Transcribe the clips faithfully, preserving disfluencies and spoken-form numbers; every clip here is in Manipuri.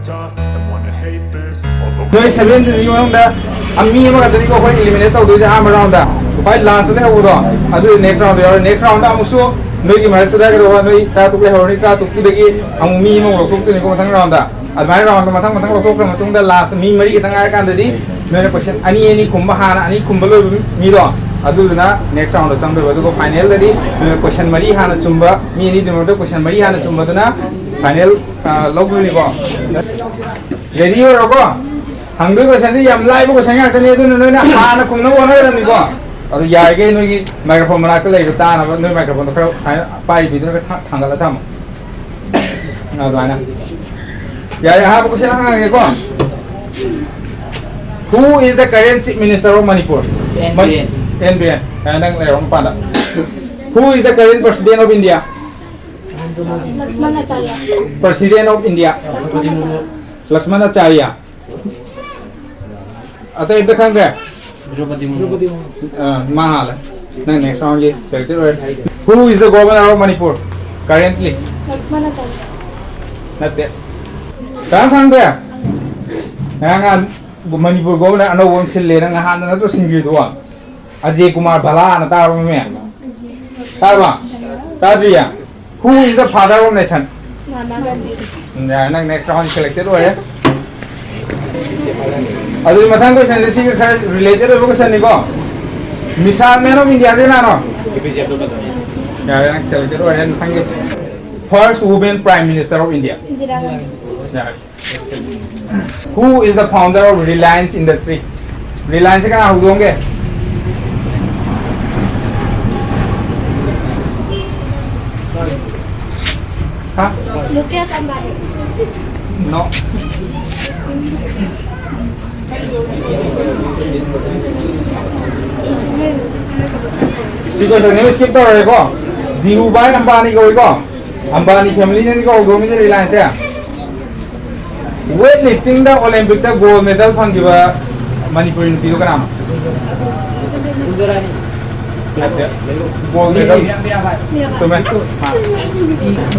Just and wanna hate this all over. ꯅꯣꯏ ꯁꯚꯦꯟꯇꯤꯟꯒꯤ ꯃꯅꯨꯡꯗ ꯑ, ꯃꯤ ꯑꯃꯈꯛꯇꯅꯤꯀꯣ ꯑꯩꯈꯣꯏ ꯏꯂꯤꯃꯤꯅꯦꯠ ꯇꯧꯗꯣꯏꯁꯦ ꯑꯍꯥꯟꯕ ꯔꯥꯎꯟꯗ꯫ ꯈ꯭ꯋꯥꯏ ꯂꯥꯁꯇ ꯂꯩꯍꯧꯕꯗꯣ ꯑꯗꯨ ꯅꯦꯛꯁ ꯔꯥꯎꯟꯗ ꯌꯥꯎꯔꯦ꯫ ꯅꯦꯛꯁ ꯔꯥꯎꯟꯗ ꯑꯃꯨꯛꯁꯨ ꯅꯣꯏꯒꯤ ꯃꯔꯛꯇꯨꯗ ꯀꯩꯗꯧꯕ, ꯅꯣꯏ ꯇꯔꯥꯇꯔꯨꯛ ꯂꯩꯍꯧꯔꯅꯤ, ꯇꯔꯥꯇꯔꯨꯛꯇꯨꯗꯒꯤ ꯑꯃꯨꯛ ꯃꯤ ꯑꯃꯃꯨꯛ ꯂꯧꯊꯣꯛꯇꯣꯏꯅꯤꯀꯣ ꯃꯊꯪ ꯔꯥꯎꯟꯗ꯫ ꯑꯗꯨꯃꯥꯏꯅ ꯔꯥꯎꯟꯗ ꯃꯊꯪ ꯃꯊꯪ ꯂꯧꯊꯣꯛꯈ꯭ꯔ ꯃꯇꯨꯡꯗ ꯂꯥꯁ ꯃꯤ ꯃꯔꯤ ꯈꯛꯇꯪ ꯉꯥꯏꯔꯀꯥꯟꯗꯗꯤ ꯅꯣꯏꯅ ꯀꯣꯏꯁꯟ ꯑꯅꯤ ꯑꯅꯤ ꯈꯨꯝꯕ, ꯍꯥꯟꯅ ꯑꯅꯤ ꯈꯨꯝꯕ ꯂꯣꯏꯕ ꯃꯤꯗꯣ, ꯑꯗꯨꯗꯨꯅ ꯅꯦꯛꯁ ꯔꯥꯎꯟꯗ ꯆꯪꯗꯣꯏꯕ꯫ ꯑꯗꯨꯒ ꯐꯥꯏꯅꯦꯜꯗꯗꯤ ꯅꯣꯏꯅ ꯀꯣꯏꯁꯟ ꯃꯔꯤ ꯍꯥꯟꯅ ꯆꯨꯝꯕ, ꯃꯤ ꯑꯅꯤꯗꯨꯒꯤ ꯃꯔꯛꯇ ꯀꯣꯏꯁꯟ ꯃꯔꯤ ꯍꯥꯟꯅ ꯆꯨꯝꯕꯗꯨꯅ ꯐꯥꯏꯅꯦꯜ, ꯑ, ꯂꯧꯗꯣꯏꯅꯤꯀꯣ꯫ ꯔꯦꯗꯤ ꯑꯣꯏꯔꯣꯀꯣ? ꯍꯪꯗꯣꯏ ꯀꯣꯏꯁꯟꯁꯤ ꯌꯥꯝ ꯂꯥꯏꯕ ꯀꯣꯏꯁꯟ ꯉꯥꯛꯇꯅꯤ, ꯑꯗꯨꯅ ꯅꯣꯏꯅ ꯍꯥꯟꯅ ꯈꯨꯝꯅꯕ ꯍꯣꯠꯅꯒꯗꯕꯅꯤꯀꯣ꯫ ꯑꯗꯨ ꯌꯥꯔꯤꯈꯩ ꯅꯣꯏꯒꯤ ꯃꯥꯏꯀ꯭ꯔꯣꯐꯣꯟ ꯃꯅꯥꯛꯇ ꯂꯩꯕ ꯇꯥꯅꯕ ꯅꯣꯏ ꯃꯥꯏꯀ꯭ꯔꯣꯐꯣꯟꯗꯣ ꯈꯔ ꯍꯥꯏꯅ ꯄꯥꯏꯔꯤꯕꯤꯗꯨꯅ ꯈꯔ ꯊꯥ-, ꯊꯥꯡꯒꯠꯂ ꯊꯝꯃꯣ꯫ ꯑꯗꯨꯃꯥꯏꯅ꯫ ꯌꯥꯔꯦ, ꯑꯍꯥꯟꯕ ꯀꯣꯏꯁꯟ ꯍꯪꯉꯒꯦꯀꯣ꯫ Who is the current Chief Minister of Manipur? N Biren. N Biren. ꯑ, ꯅꯪ ꯂꯩꯔꯣ ꯃꯄꯥꯟꯗ꯫ Who is the current President of India? Lakshman Acharya. President of India. Lakshman Acharya. Lakshman Acharya. ꯑꯇꯩ ꯑꯝꯇ ꯈꯪꯗ꯭ꯔꯦ? ꯗ꯭ꯔꯧꯄꯗꯤ ꯃꯨꯔꯃꯨ꯫ ꯑ, ꯃꯥ ꯍꯥꯜꯂꯦ꯫ ꯅꯪ ꯅꯦꯛꯁ ꯔꯥꯎꯟꯒꯤ ꯁꯦꯂꯦꯛꯇꯦꯗ ꯑꯣꯏꯔꯦ꯫ Who is the governor of Manipur currently? Lakshman Acharya. ꯅꯠꯇꯦ꯫ ꯀꯅꯥꯝ ꯈꯪꯗ꯭ꯔꯦ? ꯉꯔꯥꯡ ꯅꯍꯥꯟ ꯃꯅꯤꯄꯨꯔ ꯒꯣꯕꯔꯅꯔ ꯑꯅꯧꯕ ꯑꯃ ꯁꯤꯜꯂꯦ, ꯅꯪ ꯅꯍꯥꯟꯗ ꯅꯠꯇ꯭ꯔꯣ ꯁꯤꯟꯈ꯭ꯔꯤꯗꯨꯕꯣ? ꯑꯖꯦ ꯀꯨꯃꯥꯔ ꯚꯂꯥꯅ ꯇꯥꯔꯕ ꯃꯃꯤꯡ? ꯇꯥꯔꯕ? ꯇꯥꯗ꯭ꯔꯤꯌꯦ? Who is the father of nation? Mahatma Gandhi. ꯌꯥꯔꯦ, ꯅꯪ ꯅꯦꯛꯁ ꯔꯥꯎꯟ ꯁꯦꯂꯦꯛꯇꯦꯗ ꯑꯣꯏꯔꯦ꯫ ꯑꯗꯨꯗꯤ ꯃꯊꯪ ꯀꯣꯏꯁꯟꯁꯦ ꯁꯤꯒ ꯈꯔ ꯔꯤꯂꯦꯇꯦꯗ ꯑꯣꯏꯕ ꯀꯣꯏꯁꯟꯅꯤꯀꯣ꯫ Missile Man of India ꯁꯦ ꯀꯅꯥꯅꯣ? ꯑꯦ ꯄꯤ ꯖꯦ ꯑꯕꯗꯨꯜ ꯀꯂꯥꯝ꯫ ꯌꯥꯔꯦ, ꯅꯪ ꯁꯦꯂꯦꯛꯇꯦꯗ ꯑꯣꯏꯔꯦ ꯃꯊꯪꯒꯤ꯫ First woman Prime Minister of India. Indira Gandhi. ꯌꯥꯔꯦ꯫ Who is the founder of Reliance Industry? ꯔꯤꯂꯥꯌꯟꯁꯁꯦ ꯀꯅꯥ ꯍꯧꯗꯣꯛꯑꯝꯒꯦ? ꯍꯥ? ꯃꯨꯀꯦꯁ ꯑꯝꯕꯥꯅꯤ꯫ No. ꯁꯤ ꯀꯣꯏꯁꯟꯁꯤ ꯁ꯭ꯀꯤꯞ ꯇꯧꯔꯒꯦꯀꯣ꯫ ꯙꯤꯔꯨꯚꯥꯏ ꯑꯝꯕꯥꯅꯤ ꯀꯧꯏꯀꯣ꯫ ꯑꯝꯕꯥꯅꯤ ꯐꯦꯃꯤꯂꯤꯅꯅꯤꯀꯣ ꯍꯧꯗꯣꯛꯑꯝꯃꯤꯁꯦ ꯔꯤꯂꯥꯌꯟꯁꯁꯦ꯫ ꯋꯦꯠ ꯂꯤꯐꯇꯤꯡꯗ ꯑꯣꯂꯦꯝꯄꯤꯛꯇ ꯒꯣꯜ ꯃꯦꯗꯜ ꯐꯪꯈꯤꯕ ꯃꯅꯤꯄꯨꯔꯤ ꯅꯨꯄꯤꯗꯣ ꯀꯅꯥꯅꯣ? ꯀꯨꯟꯖꯔꯥꯅꯤ꯫ ꯅꯠꯇꯦ꯫ Gold medal. ꯆꯨꯝꯃꯦ꯫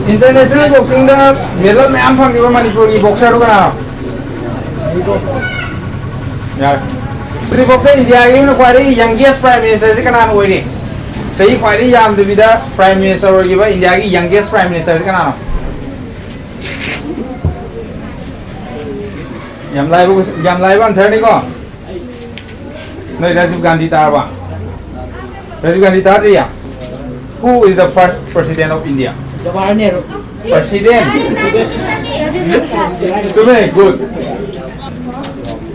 ꯏꯟꯇꯔꯅꯦꯁꯅꯦꯜ ꯕꯣꯛꯁꯤꯡꯗ ꯃꯦꯗꯜ ꯃꯌꯥꯝ ꯐꯪꯈꯤꯕ ꯃꯅꯤꯄꯨꯔꯒꯤ ꯕꯣꯛꯁꯔꯗꯨ ꯀꯅꯥꯅꯣ? ꯌꯥꯔꯦ꯫ ꯍꯧꯖꯤꯛꯐꯥꯎꯗ ꯏꯟꯗꯤꯌꯥꯒꯤ ꯑꯣꯏꯅ ꯈ꯭ꯋꯥꯏꯗꯒꯤ ꯌꯪꯒꯦꯁ ꯄ꯭ꯔꯥꯏꯝ ꯃꯤꯅꯤꯁꯇꯔꯁꯤ ꯀꯅꯥꯅ ꯑꯣꯏꯔꯤ? ꯆꯍꯤ ꯈ꯭ꯋꯥꯏꯗꯒꯤ ꯌꯥꯝꯗꯕꯤꯗ ꯄ꯭ꯔꯥꯏꯝ ꯃꯤꯅꯤꯁꯇꯔ ꯑꯣꯏꯈꯤꯕ ꯏꯟꯗꯤꯌꯥꯒꯤ ꯌꯪꯒꯦꯁ ꯄ꯭ꯔꯥꯏꯝ ꯃꯤꯅꯤꯁꯇꯔꯁꯤ ꯀꯅꯥꯅꯣ? ꯌꯥꯝ ꯂꯥꯏꯕ, ꯌꯥꯝ ꯂꯥꯏꯕ ꯑꯟꯁꯔꯅꯤꯀꯣ꯫ ꯅꯣꯏ ꯔꯥꯖꯤꯕ ꯒꯥꯟꯙꯤ ꯇꯥꯔꯕ? Rajiv Gandhi ꯇꯥꯗ꯭ꯔꯤꯌꯥ? Who is the first president of India? Jawaharlal Nehru. President. ꯆꯨꯝꯃꯦ, good.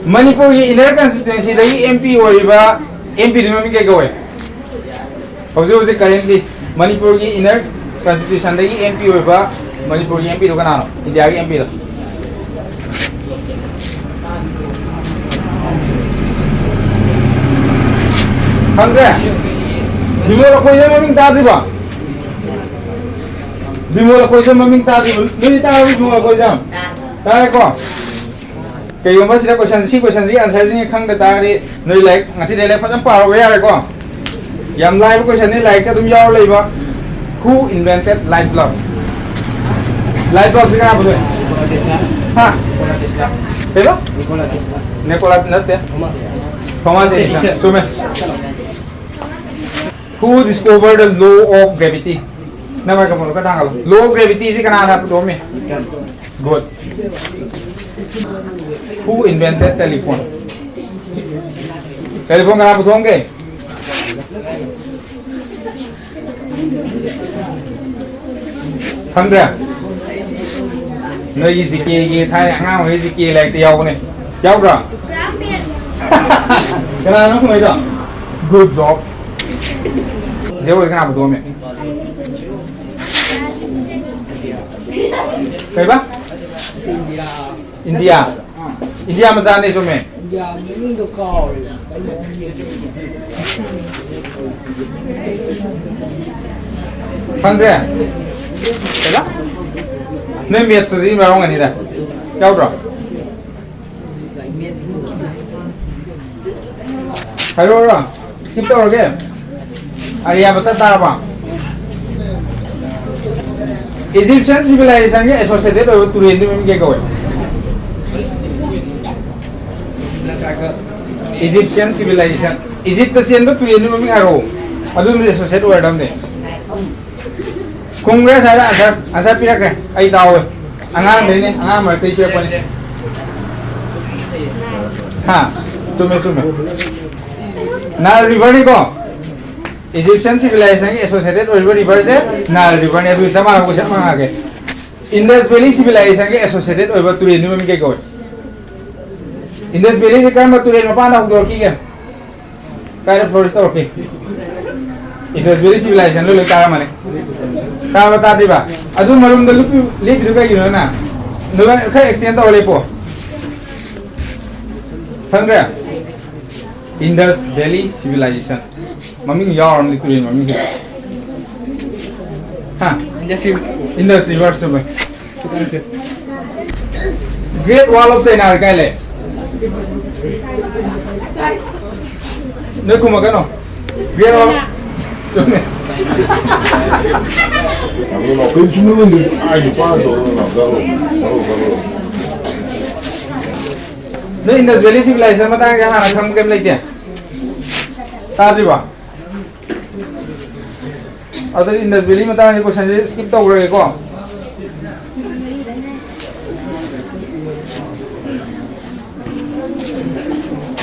ꯃꯅꯤꯄꯨꯔꯒꯤ ꯏꯟꯅꯔ ꯀꯟꯁꯇꯤꯇ꯭ꯋꯦꯟꯁꯤꯗꯒꯤ ꯑꯦꯝ ꯄꯤ ꯑꯣꯏꯔꯤꯕ ꯑꯦꯝ ꯄꯤꯗꯨꯒꯤ ꯃꯃꯤꯡ ꯀꯩ ꯀꯧꯋꯦ? ꯍꯧꯖꯤꯛ ꯍꯧꯖꯤꯛ currently ꯃꯅꯤꯄꯨꯔꯒꯤ ꯏꯟꯅꯔ ꯀꯟꯁꯇꯤꯇ꯭ꯌꯨꯁꯟꯗꯒꯤ ꯑꯦꯝ ꯄꯤ ꯑꯣꯏꯕ ꯃꯅꯤꯄꯨꯔꯒꯤ ꯑꯦꯝ ꯄꯤꯗꯣ ꯀꯅꯥꯅꯣ? ꯏꯟꯗꯤꯌꯥꯒꯤ ꯑꯦꯝ ꯄꯤꯗꯣ ꯈꯪꯗ꯭ꯔꯦ? ꯕꯤꯃꯣꯜ ꯑꯩꯈꯣꯏꯁꯦ ꯃꯃꯤꯡ ꯇꯥꯗ꯭ꯔꯤꯕꯣ? ꯕꯤꯃꯣꯜ ꯑꯩꯈꯣꯏꯁꯦ ꯃꯃꯤꯡ ꯇꯥꯗ꯭ꯔꯤꯕꯣ? ꯅꯣꯏꯗꯤ ꯇꯥꯔꯕꯣ ꯕꯤꯃꯣꯜ ꯑꯩꯈꯣꯏꯁꯦ? ꯇꯥꯔꯦꯀꯣ? ꯀꯩꯒꯨꯝꯕ ꯁꯤꯗ ꯀꯣꯏꯁꯟ, ꯁꯤ ꯀꯣꯏꯁꯟꯁꯤꯒꯤ ꯑꯟꯁꯔꯁꯤꯡꯁꯦ ꯈꯪꯗ ꯇꯥꯔꯗꯤ ꯅꯣꯏ ꯂꯥꯏꯔꯤꯛ ꯉꯁꯤꯗꯩ ꯂꯥꯏꯔꯤꯛ ꯐꯖꯅ ꯄꯥꯍꯧꯕ ꯌꯥꯔꯦꯀꯣ? ꯌꯥꯝ ꯂꯥꯏꯕ ꯀꯣꯏꯁꯟꯅꯤ, ꯂꯥꯏꯔꯤꯛꯇ ꯑꯗꯨꯝ ꯌꯥꯎꯔ ꯂꯩꯕ꯫ Who invented light bulb? Light bulb ꯁꯤ ꯀꯅꯥ ꯄꯨꯊꯣꯛꯏ? ꯍꯥ? ꯀꯩꯕ? ꯅꯤꯀꯣꯂꯥ ꯅꯠꯇꯦ꯫ Thomas Edison꯫ ꯆꯨꯝꯃꯦ꯫ Who discovered the law of gravity? ꯅꯪ ꯃꯥꯏꯀ꯭ꯔꯣꯐꯣꯟꯗꯣ ꯈꯔ ꯊꯥꯡꯒꯠꯂꯣ꯫ Law of gravity ꯁꯤ ꯀꯅꯥꯅ ꯄꯨꯊꯣꯛꯑꯝꯃꯤ? Good. Who invented telephone? Telephone ꯀꯅꯥ ꯄꯨꯊꯣꯛꯑꯝꯒꯦ? ꯈꯪꯗ꯭ꯔꯦ? ꯅꯣꯏꯒꯤ ꯖꯤ ꯀꯦꯒꯤ ꯊꯥꯏꯅ ꯑꯉꯥꯡ ꯑꯣꯏꯔꯤ ꯖꯤ ꯀꯦ ꯂꯥꯏꯔꯤꯛꯇ ꯌꯥꯎꯕꯅꯦ꯫ ꯌꯥꯎꯗ꯭ꯔꯣ? ꯀꯅꯥꯅꯣ ꯈꯨꯝꯃꯩꯗꯣ? Good job. ꯖꯦꯔꯣ ꯀꯅꯥ ꯄꯨꯊꯣꯛꯑꯝꯃꯦ? ꯀꯩꯕ? ꯏꯟꯗꯤꯌꯥ꯫ ꯏꯟꯗꯤꯌꯥ ꯃꯆꯥꯅꯦ, ꯆꯨꯝꯃꯦ꯫ ꯈꯪꯗ꯭ꯔꯦ? ꯀꯩꯕ? ꯅꯣꯏ ꯃꯦꯠꯁꯇꯗꯤ ꯌꯥꯎꯔꯝꯒꯅꯤꯗ꯫ ꯌꯥꯎꯗ꯭ꯔꯣ? ꯍꯥꯏꯔꯛꯑꯣꯔꯣ? Skip ꯇꯧꯔꯒꯦ? ꯑꯥꯔꯤꯌꯥꯕꯠꯇ ꯇꯥꯔꯕ? Egyptian civilizationꯒꯤ associated ꯑꯣꯏꯕ ꯇꯨꯔꯦꯜꯗꯨ ꯃꯃꯤꯡ ꯀꯩ ꯀꯧꯋꯦ? Egyptian civilization, Egyptꯇ ꯆꯦꯟꯕ ꯇꯨꯔꯦꯜꯗꯨ ꯃꯃꯤꯡ ꯍꯥꯏꯔꯛꯑꯣ꯫ ꯑꯗꯨꯝ associate ꯑꯣꯏꯔꯗꯝꯅꯦ꯫ ꯈꯨꯝꯈ꯭ꯔꯦ ꯉꯁꯥꯏꯗ answer, answer ꯄꯤꯔꯛꯈ꯭ꯔꯦ꯫ ꯑꯩ ꯇꯥꯍꯧꯋꯦ꯫ ꯑꯉꯥꯡꯗꯩꯅꯦ, ꯑꯉꯥꯡ ꯃꯔꯛꯇꯩ ꯄꯤꯔꯛꯄꯅꯦ꯫ ꯍꯥ? ꯆꯨꯝꯃꯦ, ꯆꯨꯝꯃꯦ꯫ Nile Riverꯅꯤꯀꯣ꯫ Egyptian civilizationꯒꯤ associated ꯑꯣꯏꯔꯤꯕ riverꯁꯦ Nile Riverꯅꯤ꯫ ꯑꯗꯨ ꯆꯞ ꯃꯥꯟꯅꯕ question ꯑꯃ ꯍꯪꯉꯛꯑꯒꯦ꯫ Indus Valley civilizationꯒꯤ associated ꯑꯣꯏꯕ ꯇꯨꯔꯦꯜꯗꯨ ꯃꯃꯤꯡ ꯀꯩ ꯀꯧꯋꯦ? Indus Valleyꯁꯦ ꯀꯔꯝꯕ ꯇꯨꯔꯦꯜ ꯃꯄꯥꯟꯗ ꯍꯧꯗꯣꯔꯛꯈꯤꯒꯦ? ꯀꯥꯏꯗ flourish ꯇꯧꯔꯛꯈꯤ? Indus Valley civilizationꯗ ꯂꯣꯏ ꯇꯥꯔꯝꯃꯅꯤ꯫ ꯇꯥꯔꯕ ꯇꯥꯗ꯭ꯔꯤꯕ? ꯑꯗꯨ ꯃꯔꯨꯝꯗ ꯂꯨꯞꯄꯤ-, ꯂꯦꯞꯄꯤꯗꯨ ꯀꯩꯒꯤꯅꯣ ꯅꯪ? ꯅꯣꯏ ꯈꯔ extend ꯇꯧꯔ ꯂꯦꯞꯄꯣ꯫ ꯈꯪꯗ꯭ꯔꯦ? Indus Valley Civilization꯫ ꯃꯃꯤꯡ ꯌꯥꯎꯔꯝꯅꯤ ꯇꯨꯔꯦꯜ ꯃꯃꯤꯡꯁꯦ꯫ ꯍꯥ? Indus River꯫ Indus River ꯆꯨꯝꯃꯦ꯫ Great Wall of China ꯀꯥꯏ ꯂꯩ? ꯅꯣꯏ ꯈꯨꯝꯃꯛꯀꯅꯣ꯫ Great Wall꯫ ꯆꯨꯝꯃꯦ꯫ ꯑꯗꯨ ꯂꯥꯎ-, ꯀꯩꯅꯣ ꯆꯨꯝꯃꯦ ꯀꯩꯅꯣ꯫ ꯑꯥꯏ ꯅꯨꯄꯥ ꯇꯧꯔꯒ ꯂꯥꯎ-, ꯆꯠꯂꯣ꯫ ꯆꯠꯂꯣ, ꯆꯠꯂꯣ꯫ ꯅꯣꯏ Indus Valley Civilization ꯃꯇꯥꯡꯗ ꯍꯥꯟꯅ ꯈꯪꯕ ꯀꯩꯝ ꯂꯩꯇꯦ? ꯇꯥꯗ꯭ꯔꯤꯕꯣ? ꯑꯗꯨꯗꯤ Indus Valley ꯃꯇꯥꯡꯒꯤ questionꯁꯦ skip ꯇꯧꯈ꯭ꯔꯒꯦꯀꯣ꯫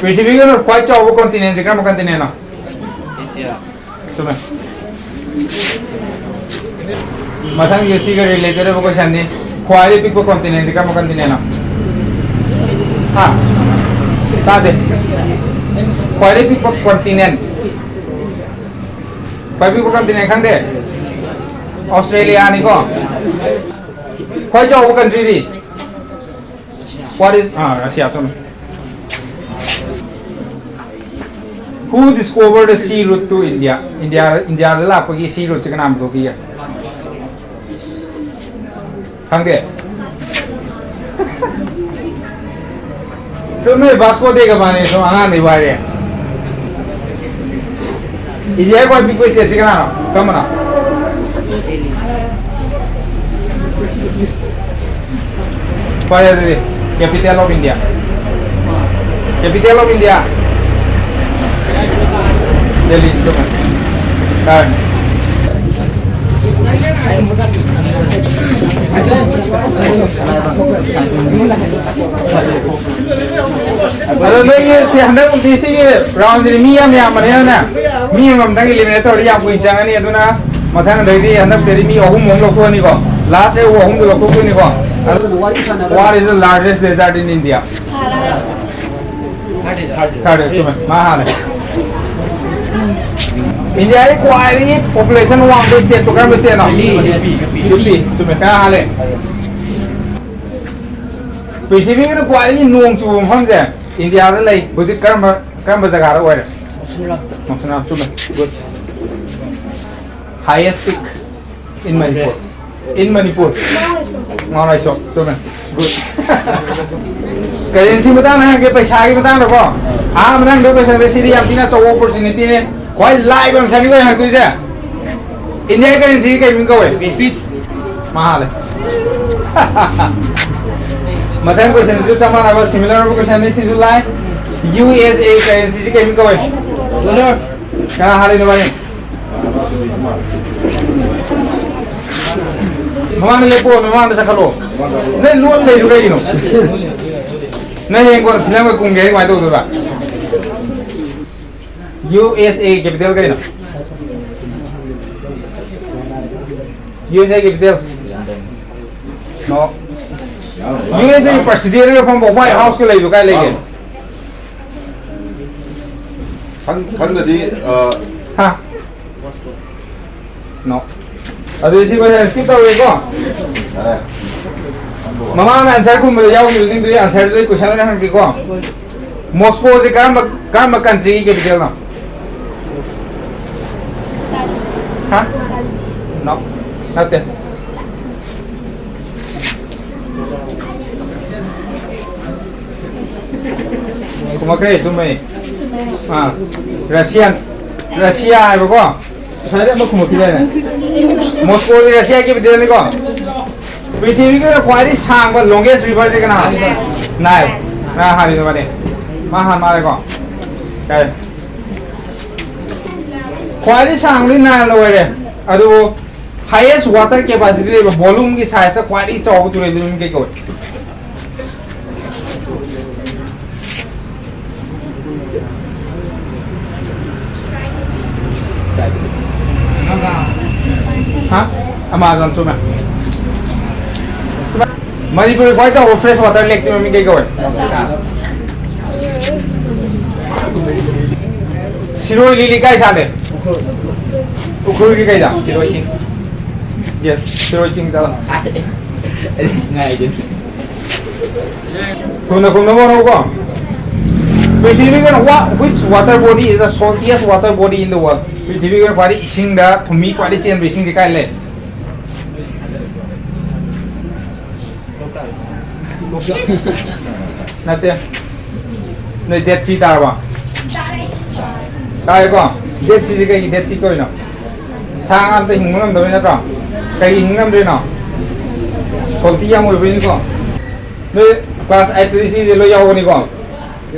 ꯄ꯭ꯔꯤꯊꯤꯕꯤꯒꯤ ꯑꯣꯏꯅ ꯈ꯭ꯋꯥꯏ ꯆꯥꯎꯕ continentꯁꯦ ꯀꯔꯝꯕ continentꯅꯣ? ꯆꯨꯝꯃꯦ꯫ ꯃꯊꯪꯒꯤ ꯁꯤꯒ related ꯑꯣꯏꯕ questionꯅꯤ꯫ ꯈ꯭ꯋꯥꯏꯗꯒꯤ ꯄꯤꯛꯄ continentꯁꯦ ꯀꯔꯝꯕ continentꯅꯣ? ꯍꯥ? ꯇꯥꯗꯦ꯫ ꯈ꯭ꯋꯥꯏꯗꯒꯤ ꯄꯤꯛꯄ continent꯫ ꯈ꯭ꯋꯥꯏ ꯄꯤꯛꯄ continent ꯈꯪꯗꯦ? Australiaꯅꯤꯀꯣ꯫ ꯈ꯭ꯋꯥꯏ ꯆꯥꯎꯕ countryꯗꯤ? What is, ꯑꯥ, Russia, ꯆꯨꯝꯃꯦ꯫ Who discovered the sea route to India? India, Indiaꯗ ꯂꯥꯛꯄꯒꯤ sea routeꯁꯦ ꯀꯅꯥꯅ ꯄꯨꯊꯣꯛꯈꯤꯒꯦ? ꯈꯪꯗꯦ? ꯆꯨꯝꯃꯦ, Vasco da Gama ꯅꯦ, ꯁꯨꯝ ꯑꯉꯥꯡꯗꯩ ꯋꯥꯏꯔꯦ꯫ ꯏꯟꯗꯤꯌꯥꯒꯤ ꯈ꯭ꯋꯥꯏ ꯄꯤꯛꯄ ꯁ꯭ꯇꯦꯠꯁꯤ ꯀꯅꯥꯅꯣ? ꯀꯔꯝꯕꯅꯣ? ꯐꯔꯦ ꯑꯗꯨꯗꯤ, capital of India. Capital of India. Delhi, ꯆꯨꯝꯃꯦ꯫ ꯇꯥꯔꯦ꯫ ꯑꯗꯣ ꯅꯣꯏꯒꯤ ꯁꯤ ꯍꯟꯗꯛ ꯃꯨꯛꯇꯤ ꯁꯤꯒꯤ ꯔꯥꯎꯟꯁꯤꯗꯤ ꯃꯤ ꯌꯥꯝ ꯌꯥꯝꯕꯅꯤꯅꯅꯦ, ꯃꯤ ꯑꯃꯃꯝꯇꯪ eliminate ꯇꯧꯔꯗꯤ ꯌꯥꯝ ꯀꯨꯏꯅ ꯆꯪꯉꯅꯤ꯫ ꯑꯗꯨꯅ ꯃꯊꯪꯗꯩꯗꯤ ꯍꯟꯗꯛꯇꯗꯤ ꯃꯤ ꯑꯍꯨꯝ ꯑꯍꯨꯝ ꯂꯧꯊꯣꯛꯑꯅꯤꯀꯣ, last ꯑꯍꯨꯝꯗꯣ ꯂꯧꯊꯣꯛꯇꯣꯏꯅꯤꯀꯣ꯫ What is the largest desert in India? Thirty, ꯆꯨꯝꯃꯦ, ꯃꯥ ꯍꯥꯟꯅ꯫ ꯏꯟꯗꯤꯌꯥꯒꯤ ꯈ꯭ꯋꯥꯏꯗꯒꯤ population ꯋꯥꯡꯕ ꯁ꯭ꯇꯦꯠꯇꯣ ꯀꯔꯝꯕ ꯁ꯭ꯇꯦꯠꯅꯣ? ꯌꯨ ꯄꯤ꯫ ꯆꯨꯝꯃꯦ, ꯀꯅꯥ ꯍꯥꯜꯂꯦ? ꯄ꯭ꯔꯤꯊꯤꯕꯤꯒꯤꯅ ꯈ꯭ꯋꯥꯏꯗꯒꯤ ꯅꯣꯡ ꯆꯨꯕ ꯃꯐꯝꯁꯦ ꯏꯟꯗꯤꯌꯥꯗ ꯂꯩ꯫ ꯍꯧꯖꯤꯛ ꯀꯔꯝꯕ, ꯀꯔꯝꯕ ꯖꯒꯥꯗ ꯑꯣꯏꯔꯦ? ꯃꯣꯁꯤꯟꯔꯥꯝ꯫ ꯃꯣꯁꯤꯟꯔꯥꯝ, ꯆꯨꯝꯃꯦ꯫ Good. Highest peak in Manipur. In Manipur. Mount Aisho, ꯆꯨꯝꯃꯦ꯫ Good. Currency ꯃꯇꯥꯡꯗ ꯍꯪꯉꯛꯀꯦ, ꯄꯩꯁꯥꯒꯤ ꯃꯇꯥꯡꯗꯀꯣ꯫ ꯑꯍꯥꯟꯕꯗ ꯍꯪꯗꯣꯏ ꯄꯩꯁꯥꯁꯦ ꯁꯤꯗꯤ ꯌꯥꯝ ꯊꯤꯅ ꯑꯆꯧꯕ opportunityꯅꯦ꯫ ꯈ꯭ꯋꯥꯏ ꯂꯥꯏꯕ ꯑꯃ ꯁꯥꯏꯅꯤꯀꯣ ꯍꯪꯉꯛꯇꯣꯏꯁꯦ꯫ India currencyꯁꯤ ꯀꯩ ꯃꯤꯡ ꯀꯧꯋꯦ? ꯄꯤꯁ꯫ ꯃꯥ ꯍꯥꯜꯂꯦ꯫ ꯃꯊꯪ questionꯁꯨ ꯆꯞ ꯃꯥꯟꯅꯕ, similar ꯑꯣꯏꯕ questionꯅꯤ, ꯁꯤꯁꯨ ꯂꯥꯏ꯫ ꯌꯨ ꯑꯦꯁ ꯑꯦ currencyꯁꯤ ꯀꯩ ꯃꯤꯡ ꯀꯧꯋꯦ? Dollar꯫ ꯀꯅꯥ ꯍꯥꯜꯂꯤꯅꯣ ꯚꯥꯏ? ꯃꯃꯥꯡꯗ ꯂꯦꯞꯄꯣ, ꯃꯃꯥꯡꯗ ꯆꯠꯈꯠꯂꯣ꯫ ꯅꯣꯏ ꯂꯣꯟ ꯂꯩꯗꯨ ꯀꯩꯒꯤꯅꯣ? ꯅꯣꯏ ꯍꯌꯦꯡ ꯀꯣꯟꯅ ꯐꯤꯂꯝꯒ ꯀꯨꯝꯒꯦ ꯍꯥꯏꯗꯤ ꯀꯃꯥꯏꯅ ꯇꯧꯗꯣꯏꯕ? ꯌꯨ ꯑꯦꯁ ꯑꯦ capital ꯀꯩꯅꯣ? ꯌꯨ ꯑꯦꯁ ꯑꯦ capital? No. ꯌꯨ ꯑꯦꯁ ꯑꯦ presidentꯀ ꯐꯝꯕ White Houseꯀ ꯂꯩꯕ ꯀꯥꯏ ꯂꯩꯒꯦ? ꯈꯪ-, ꯈꯪꯗ꯭ꯔꯗꯤ, ꯑ, ꯍꯥ? No. ꯑꯗꯨꯗꯤ ꯁꯤ question skip ꯇꯧꯔꯒꯦꯀꯣ꯫ ꯌꯥꯔꯦ꯫ ꯃꯃꯥꯡꯗ answer ꯈꯨꯝꯕꯗ ꯌꯥꯎꯈꯤꯕꯁꯤꯡꯗꯨꯒꯤ answerꯗꯨꯗꯤ question ꯑꯣꯏꯅ ꯍꯪꯉꯛꯀꯦꯀꯣ꯫ Moscowꯁꯦ ꯀꯔꯝꯕ, ꯀꯔꯝꯕ countryꯒꯤ capitalꯅꯣ? ꯍꯥ? No. ꯅꯠꯇꯦ꯫ ꯈꯨꯝꯃꯛꯈ꯭ꯔꯦ, ꯆꯨꯝꯃꯦ꯫ ꯑꯥ, Russian꯫ ꯔꯁꯤꯌꯥ ꯍꯥꯏꯕꯀꯣ, ꯉꯁꯥꯏꯗꯤ ꯑꯃ ꯈꯨꯝꯃꯛꯈꯤꯗꯥꯏꯅꯦ? ꯃꯣꯁꯀꯣꯒꯤ ꯔꯁꯤꯌꯥꯒꯤ ꯀꯦꯄꯤꯇꯦꯜꯅꯤꯀꯣ꯫ ꯄ꯭ꯔꯤꯊꯤꯕꯤꯒꯤ ꯑꯣꯏꯅ ꯈ꯭ꯋꯥꯏꯗꯒꯤ ꯁꯥꯡꯕ, longest river ꯁꯦ ꯀꯅꯥ? ꯅꯥꯏꯜ꯫ ꯀꯅꯥ ꯍꯥꯟꯅ ꯃꯥꯅꯦ? ꯃꯥ ꯍꯥꯟꯅ ꯃꯥꯜꯂꯦꯀꯣ꯫ ꯌꯥꯔꯦ꯫ ꯈ꯭ꯋꯥꯏꯗꯒꯤ ꯁꯥꯡꯕꯗꯤ ꯅꯥꯏꯜ ꯑꯣꯏꯔꯦ꯫ ꯑꯗꯨꯕꯨ highest water capacity ꯂꯩꯕ, volume ꯒꯤ size ꯇ ꯈ꯭ꯋꯥꯏꯗꯒꯤ ꯆꯥꯎꯕ ꯇꯨꯔꯦꯜꯗꯨ ꯃꯃꯤꯡ ꯀꯩ ꯀꯧꯏ? ꯍꯥ? ꯑꯦꯃꯥꯖꯣꯟ ꯆꯨꯝꯃꯦ꯫ ꯃꯅꯤꯄꯨꯔꯒꯤ ꯈ꯭ꯋꯥꯏ ꯆꯥꯎꯕ fresh water lake ꯇꯨ ꯃꯃꯤꯡ ꯀꯩ ꯀꯧꯏ? ꯁꯤꯔꯣꯏ ꯂꯤꯂꯤ ꯀꯥꯏ ꯁꯥꯠꯂꯤ? ꯎꯈ꯭ꯔꯨꯜꯒꯤ ꯀꯩꯗ? ꯁꯤꯔꯣꯏ ꯆꯤꯡ꯫ Yes, ꯁꯤꯔꯣꯏ ꯆꯤꯡ ꯆꯠꯂꯣ꯫ ꯉꯥꯏꯗꯦ꯫ ꯊꯨꯅ ꯈꯨꯝꯅꯕ ꯍꯣꯠꯅꯧꯀꯣ꯫ ꯄ꯭ꯔꯤꯊꯤꯕꯤꯒꯤ ꯑꯣꯏꯅ what, which water body is the saltiest water body in the world? ꯄ꯭ꯔꯤꯊꯤꯕꯤꯒꯤ ꯑꯣꯏꯅ ꯈ꯭ꯋꯥꯏꯗꯒꯤ ꯏꯁꯤꯡꯗ ꯊꯨꯝꯃꯤ ꯈ꯭ꯋꯥꯏꯗꯒꯤ ꯆꯦꯟꯕ ꯏꯁꯤꯡꯁꯦ ꯀꯥꯏ ꯂꯩ? ꯅꯠꯇꯦ꯫ ꯅꯣꯏ Dead Sea ꯇꯥꯔꯕꯣ? ꯇꯥꯔꯦꯀꯣ? Dead Sea ꯁꯦ ꯀꯩꯒꯤ Dead Sea ꯀꯧꯔꯤꯅꯣ? ꯁꯥ ꯉꯥ ꯑꯝꯇ ꯍꯤꯡꯕ ꯉꯝꯗꯕꯩ ꯅꯠꯇ꯭ꯔꯣ? ꯀꯩꯒꯤ ꯍꯤꯡ ꯉꯝꯗ꯭ꯔꯤꯅꯣ? Salty ꯌꯥꯝ ꯑꯣꯏꯕꯩꯅꯤꯀꯣ꯫ ꯅꯣꯏ class eight ꯇꯗꯤ ꯁꯤꯁꯦ ꯂꯣꯏ ꯌꯥꯎꯕꯅꯤꯀꯣ꯫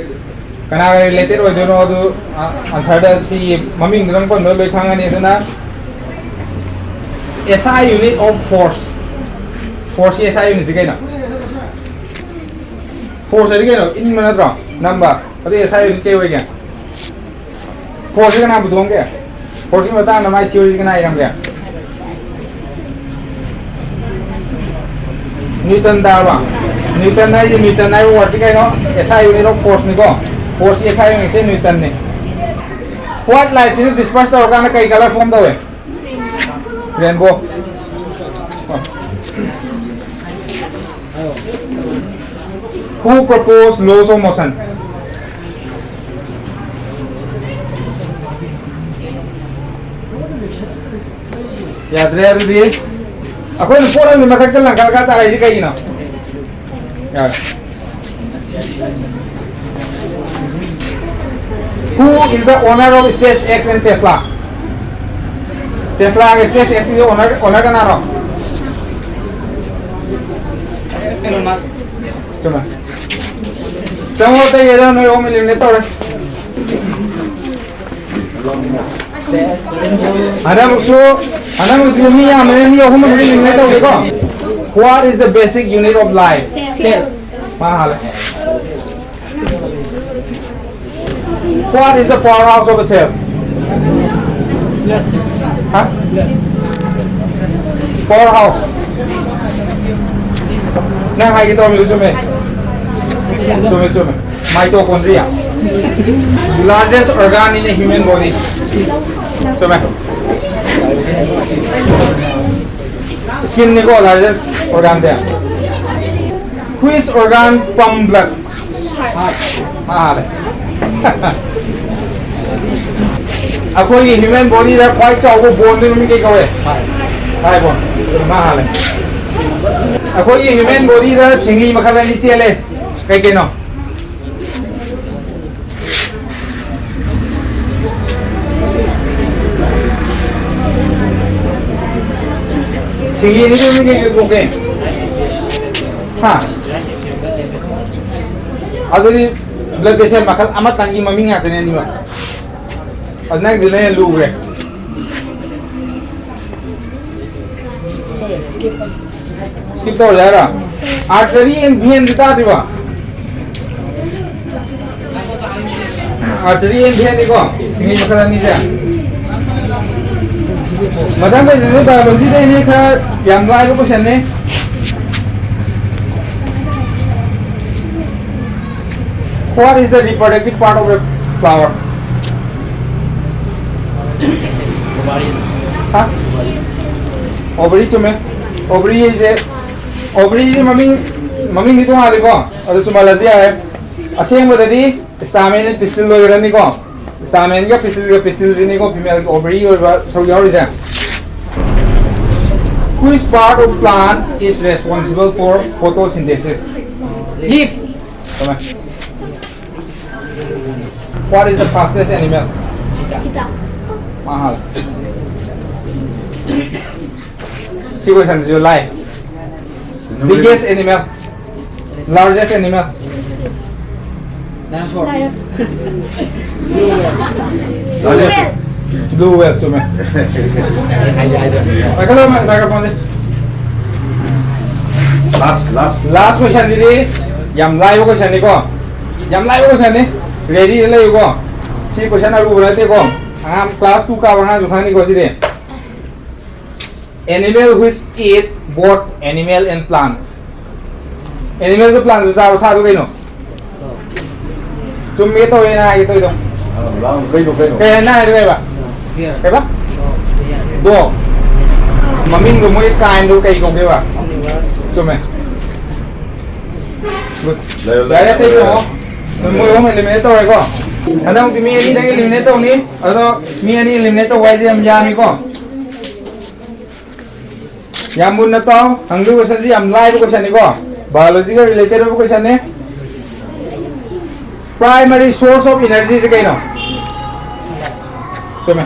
ꯀꯅꯥꯒ related ꯑꯣꯏꯗꯣꯏꯅꯣ ꯑꯗꯨ, ꯑ, answer ꯗ ꯁꯤꯒꯤ ꯃꯃꯤꯡꯗꯨꯗꯪ ꯄꯟꯕꯗ ꯂꯣꯏ ꯈꯪꯉꯅꯤ꯫ ꯑꯗꯨꯅ S I unit of force꯫ Force ꯀꯤ S I unit ꯁꯤ ꯀꯩꯅꯣ? Force ꯍꯥꯏꯗꯤ ꯀꯩꯅꯣ? ꯏꯟꯕ ꯅꯠꯇ꯭ꯔꯣ? ꯅꯝꯕ꯫ ꯑꯗꯨ S I unit ꯀꯩ ꯑꯣꯏꯒꯦ? Force ꯁꯤ ꯀꯅꯥ ꯄꯨꯊꯣꯛꯑꯝꯒꯦ? Force ꯀꯤ ꯃꯇꯥꯡꯗ ꯃꯥꯏ theory ꯁꯤ ꯀꯅꯥ ꯏꯔꯝꯒꯦ? Newton ꯇꯥꯔꯕ? Newton ꯍꯥꯏꯁꯦ, Newton ꯍꯥꯏꯕ word ꯁꯤ ꯀꯩꯅꯣ? S I unit of force ꯅꯤꯀꯣ꯫ Force ꯀꯤ S I unit say Newton ꯅꯤ꯫ White light ꯁꯤꯅ disperse ꯇꯧꯔꯀꯥꯟꯗ ꯀꯩ colour form ꯇꯧꯋꯦ? Rainbow꯫ Who proposed laws of motion? ꯌꯥꯗ꯭ꯔꯦ ꯑꯗꯨꯗꯤ꯫ ꯑꯩꯈꯣꯏꯅ ꯄꯣꯠ ꯑꯃꯒꯤ ꯃꯊꯛꯇ ꯂꯪꯈꯠꯂꯒ ꯇꯥꯔꯛꯏꯁꯦ ꯀꯩꯒꯤꯅꯣ? ꯌꯥꯔꯦ꯫ Who is the owner of SpaceX and Tesla? Tesla ꯒ SpaceX ꯀꯤ owner, owner ꯀꯅꯥꯅꯣ? ꯆꯨꯝꯃꯦ꯫ ꯆꯪꯉꯣ, ꯑꯇꯩ ꯌꯦꯡꯉꯣ, ꯅꯣꯏ ꯑꯍꯨꯝ eliminate ꯇꯧꯔꯦ꯫ ꯍꯟꯗꯛꯃꯨꯛꯁꯨ, ꯍꯟꯗꯛꯃꯨꯛꯁꯨ ꯃꯤ ꯌꯥꯝꯕꯅꯤꯅ ꯃꯤ ꯑꯍꯨꯝ ꯑꯃꯗꯤ eliminate ꯇꯧꯒꯦꯀꯣ꯫ What is the basic unit of light? Cell. ꯃꯥ ꯍꯥꯜꯂꯦ꯫ What is the powerhouse of a cell? ꯍꯥ? Powerhouse. ꯅꯪ ꯍꯥꯏꯒꯦ ꯇꯧꯔꯝꯃꯤꯗꯣ ꯆꯨꯝꯃꯦ꯫ ꯆꯨꯝꯃꯦ, ꯆꯨꯝꯃꯦ꯫ Mitochondria. Largest organ in a human body. ꯆꯨꯝꯃꯦ꯫ Skin ꯅꯤꯀꯣ largest organ say. Which organ pump blood? ꯃꯥ ꯍꯥꯜꯂꯦ꯫ ꯑꯩꯈꯣꯏꯒꯤ human body ꯗ ꯈ꯭ꯋꯥꯏ ꯆꯥꯎꯕ bone ꯗꯨ ꯃꯃꯤꯡ ꯀꯩ ꯀꯧꯋꯦ? Thigh bone꯫ ꯃꯥ ꯍꯥꯜꯂꯦ꯫ ꯑꯩꯈꯣꯏꯒꯤ human body ꯗ ꯁꯤꯡꯂꯤ ꯃꯈꯜ ꯑꯅꯤ ꯆꯦꯜꯂꯦ꯫ ꯀꯩ ꯀꯩꯅꯣ? ꯁꯤꯡꯂꯤ ꯑꯅꯤꯗꯨ ꯃꯃꯤꯡ ꯀꯩ ꯀꯧꯒꯦ? ꯍꯥ? ꯑꯗꯨꯗꯤ blood vessel ꯃꯈꯜ ꯑꯃꯇꯪꯒꯤ ꯃꯃꯤꯡ ꯉꯥꯛꯇꯅꯦ ꯑꯅꯤꯃꯛ꯫ ꯑꯗꯨ ꯅꯪꯗꯨꯅ ꯍꯦꯟꯅ ꯂꯨꯈ꯭ꯔꯦ꯫ Skip ꯇꯧꯔꯁꯦ ꯍꯥꯏꯔꯣ? Artery and vein D ꯇꯥꯗ꯭ꯔꯤꯕꯣ? Artery and vein ꯅꯤꯀꯣ, ꯁꯤꯡꯂꯤ ꯃꯈꯜ ꯑꯅꯤꯁꯦ꯫ ꯃꯊꯪ question ꯁꯦ biology ꯗꯩꯅꯦ, ꯈꯔ ꯌꯥꯝ ꯂꯥꯏꯕ question ꯅꯦ꯫ What is the reproductive part of a flower? ꯍꯥ? Ovary ꯆꯨꯝꯃꯦ꯫ Ovary ꯁꯦ, ovary ꯁꯦ ꯃꯃꯤꯡ, ꯃꯃꯤꯡꯗꯤ ꯇꯣꯉꯥꯜꯂꯤꯀꯣ, ꯑꯗꯨ ꯆꯨꯝꯍꯜꯂꯁꯨ ꯌꯥꯔꯦ꯫ ꯑꯁꯦꯡꯕꯗꯗꯤ stamen and pistil ꯑꯣꯏꯒꯗꯕꯅꯤꯀꯣ꯫ Stamen ꯒ pistil ꯒ, pistil ꯁꯤꯅꯤꯀꯣ female ꯒꯤ ovary ꯑꯣꯏꯕ ꯁꯔꯨꯛ ꯌꯥꯎꯔꯤꯁꯦ꯫ Which part of plant is responsible for photosynthesis? Leaf. ꯆꯨꯝꯃꯦ꯫ What is the fastest animal? Cheetah. ꯃꯥ ꯍꯥꯜꯂꯦ꯫ ꯁꯤ ꯀꯣꯏꯁꯟꯁꯤꯁꯨ ꯂꯥꯏ꯫ Biggest animal, largest animal. Dinosaur. Largest. Blue whale, ꯆꯨꯝꯃꯦ꯫ ꯄꯥꯏꯈꯠꯂꯣ, microphone ꯁꯦ꯫ Last, last. Last question ꯁꯤꯗꯤ ꯌꯥꯝ ꯂꯥꯏꯕ question ꯅꯤꯀꯣ꯫ ꯌꯥꯝ ꯂꯥꯏꯕ question ꯅꯤ꯫ Ready ꯗ ꯂꯩꯌꯨꯀꯣ꯫ ꯁꯤ question ꯑꯔꯨꯕ ꯅꯠꯇꯦꯀꯣ꯫ ꯑꯉꯥꯡ class two ꯀꯥꯕ ꯑꯉꯥꯡꯁꯨ ꯈꯪꯅꯤꯀꯣ ꯁꯤꯗꯤ꯫ Animal which eat both animal and plant. Animal ꯁꯨ plant ꯁꯨ ꯆꯥꯕ ꯁꯥꯗꯣ ꯀꯩꯅꯣ? ꯆꯨꯝꯃꯦ ꯇꯧꯋꯦꯅ ꯍꯥꯏꯒꯦ ꯇꯧꯋꯤꯗꯣ꯫ ꯑꯥ, ꯂꯥꯎ, ꯀꯩꯅꯣ, ꯀꯩꯅꯣ? ꯀꯩ ꯍꯥꯏꯅ ꯍꯥꯏꯔꯤꯕ? Deer. ꯀꯩꯕ? Deer. Dog. ꯃꯃꯤꯡꯗꯣ ꯃꯣꯏ kind ꯗꯣ ꯀꯩ ꯀꯧꯒꯦꯕ? Carnivores. ꯆꯨꯝꯃꯦ꯫ Good. ꯂꯩꯔꯣ, ꯌꯥꯔꯦ, ꯂꯩꯔꯣ, ꯑꯇꯩ ꯂꯩꯔꯣ. ꯇꯧꯔꯣ꯫ ꯃꯣꯏ ꯑꯍꯨꯝ eliminate ꯇꯧꯔꯦꯀꯣ꯫ ꯍꯟꯗꯛꯃꯨꯛꯇꯤ ꯃꯤ ꯑꯅꯤꯗꯪ eliminate ꯇꯧꯅꯤ꯫ ꯑꯗꯣ ꯃꯤ ꯑꯅꯤ eliminate ꯇꯧꯕ ꯍꯥꯏꯁꯦ ꯌꯥꯝ ꯌꯥꯝꯃꯤꯀꯣ꯫ ꯌꯥꯝ ꯃꯨꯟꯅ ꯇꯥꯎ꯫ ꯍꯪꯗꯣꯏ question ꯁꯤ ꯌꯥꯝ ꯂꯥꯏꯕ question ꯅꯤꯀꯣ꯫ Biology ꯒ related ꯑꯣꯏꯕ question ꯅꯦ꯫ Primary source of energy ꯁꯦ ꯀꯩꯅꯣ? ꯆꯨꯝꯃꯦ꯫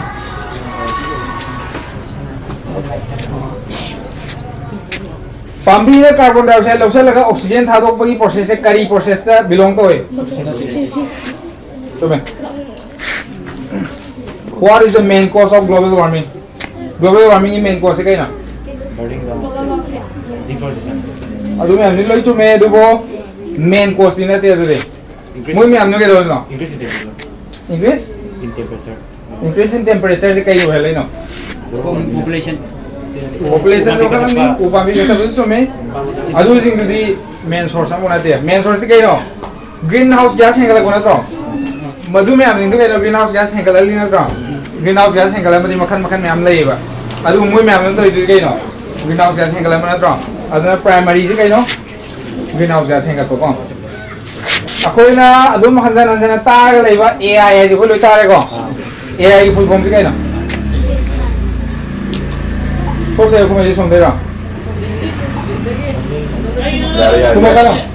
ꯄꯥꯝꯕꯤꯅ carbon dioxide ꯂꯧꯁꯤꯜꯂꯒ oxygen ꯊꯥꯗꯣꯛꯄꯒꯤ process ꯁꯦ ꯀꯔꯤ process ꯇ belong ꯇꯧꯏ? ꯆꯨꯝꯃꯦ꯫ What is the main cause of global warming? Global warming ꯒꯤ main cause ꯁꯦ ꯀꯩꯅꯣ? Burning down, deforestation. ꯑꯗꯨ ꯃꯌꯥꯝꯗꯤ ꯂꯣꯏ ꯆꯨꯝꯃꯦ, ꯑꯗꯨꯕꯨ main cause ꯇꯤ ꯅꯠꯇꯦ ꯑꯗꯨꯗꯤ꯫ Increase, ꯃꯣꯏ ꯃꯌꯥꯝꯗꯨ ꯀꯩꯗꯧꯔꯤꯅꯣ? Increase in temperature. Increase In temperature. Increase in temperature ꯁꯦ ꯀꯩ ꯑꯣꯏꯍꯜꯂꯤꯅꯣ? Population. Population ꯁꯨ ꯈꯪꯉꯝꯅꯤ, ꯎ ꯄꯥꯝꯕꯤ ꯀꯛꯊꯠꯄꯁꯨ ꯆꯨꯝꯃꯤ꯫ ꯑꯗꯨꯁꯤꯡꯗꯨꯗꯤ main source ꯑꯃ ꯅꯠꯇꯦ꯫ Main source ꯁꯦ ꯀꯩꯅꯣ? Green house gas ꯍꯦꯟꯒꯠꯂꯛꯄ ꯅꯠꯇ꯭ꯔꯣ? ꯃꯗꯨ ꯃꯌꯥꯝꯁꯤꯡꯗꯨ ꯀꯩꯅꯣ? Green house gas ꯍꯦꯟꯒꯠꯍꯜꯂꯤ ꯅꯠꯇ꯭ꯔꯣ? Green house gas ꯍꯦꯟꯒꯠꯍꯟꯕꯗꯤ ꯃꯈꯜ ꯃꯈꯜ ꯃꯌꯥꯝ ꯂꯩꯌꯦꯕ꯫ ꯑꯗꯨꯕꯨ ꯃꯣꯏ ꯃꯌꯥꯝꯗꯨꯅ ꯇꯧꯔꯤꯗꯨꯗꯤ ꯀꯩꯅꯣ? Green house gas ꯍꯦꯟꯒꯠꯍꯟꯕ ꯅꯠꯇ꯭ꯔꯣ? ꯑꯗꯨꯅ primary ꯁꯦ ꯀꯩꯅꯣ? Green house gas ꯍꯦꯟꯒꯠꯄꯀꯣ꯫ ꯑꯩꯈꯣꯏꯅ ꯑꯗꯨꯝ ꯍꯟꯖꯟ ꯍꯟꯖꯟꯅ ꯇꯥꯔꯒ ꯂꯩꯕ A I ꯍꯥꯏꯁꯦ ꯑꯩꯈꯣꯏ ꯂꯣꯏ ꯇꯥꯔꯦꯀꯣ꯫ A I ꯒꯤ full form ꯁꯦ ꯀꯩꯅꯣ? ꯁꯣꯝꯗꯩꯔꯣ, ꯈꯨꯝꯃꯩꯁꯦ ꯁꯣꯝꯗꯩꯔꯣ? ꯌꯥꯔꯦ, ꯌꯥꯔꯦ, ꯈꯨꯝꯃꯛꯀꯅꯣ꯫ ꯌꯥꯔꯦ.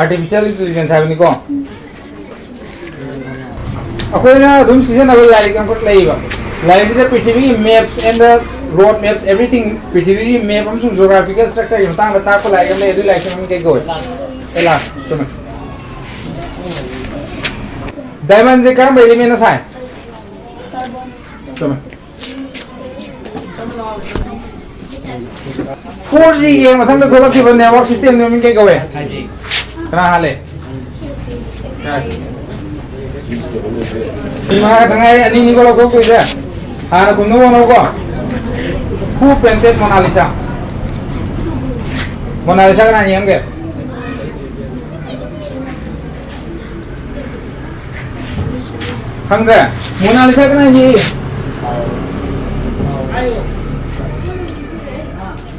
Artificial intelligence ꯍꯥꯏꯕꯅꯤꯀꯣ꯫ ꯑꯩꯈꯣꯏꯅ ꯑꯗꯨꯝ ꯁꯤꯖꯤꯟꯅꯕ ꯂꯥꯏꯔꯤꯛ ꯑꯃꯈꯛ ꯂꯩꯌꯦꯕ꯫ ꯂꯥꯏꯔꯤꯛꯁꯤꯗ ꯄ꯭ꯔꯤꯊꯤꯕꯤꯒꯤ maps and the road maps, everything, ꯄ꯭ꯔꯤꯊꯤꯕꯤꯒꯤ map ꯑꯃꯁꯨꯡ geographical structureꯒꯤ ꯃꯇꯥꯡꯗ ꯇꯥꯛꯄ ꯂꯥꯏꯔꯤꯛ ꯑꯃ ꯂꯩ꯫ ꯑꯗꯨꯒꯤ ꯂꯥꯏꯔꯤꯛꯁꯤ ꯃꯃꯤꯡ ꯀꯩ ꯀꯧꯋꯦ? ꯑꯦꯂꯥꯁ꯫ ꯆꯨꯝꯃꯦ꯫ Diamondꯁꯦ ꯀꯔꯝꯕ elementꯅ ꯁꯥꯏ? ꯆꯨꯝꯃꯦ꯫ Four Gꯒꯤ ꯃꯊꯪꯗ ꯊꯣꯛꯂꯛꯈꯤꯕ network systemꯗꯨ ꯃꯃꯤꯡ ꯀꯩ ꯀꯧꯋꯦ? Five G꯫ ꯀꯅꯥ ꯍꯥꯜꯂꯦ? ꯃꯤ ꯃꯉꯥ ꯈꯛꯇ ꯉꯥꯏꯔꯦ, ꯑꯅꯤꯅꯤꯀꯣ ꯂꯧꯊꯣꯛꯇꯣꯏꯁꯦ꯫ ꯍꯥꯟꯅ ꯀꯨꯝꯅꯕ ꯍꯣꯠꯅꯧꯀꯣ꯫ Who painted Mona Lisa? Mona Lisa ꯀꯅꯥ ꯌꯦꯡꯒꯦ? ꯈꯪꯗ꯭ꯔꯦ? ꯃꯣꯅꯥꯂꯤꯁꯥ ꯀꯅꯥ ꯌꯦꯛꯏ?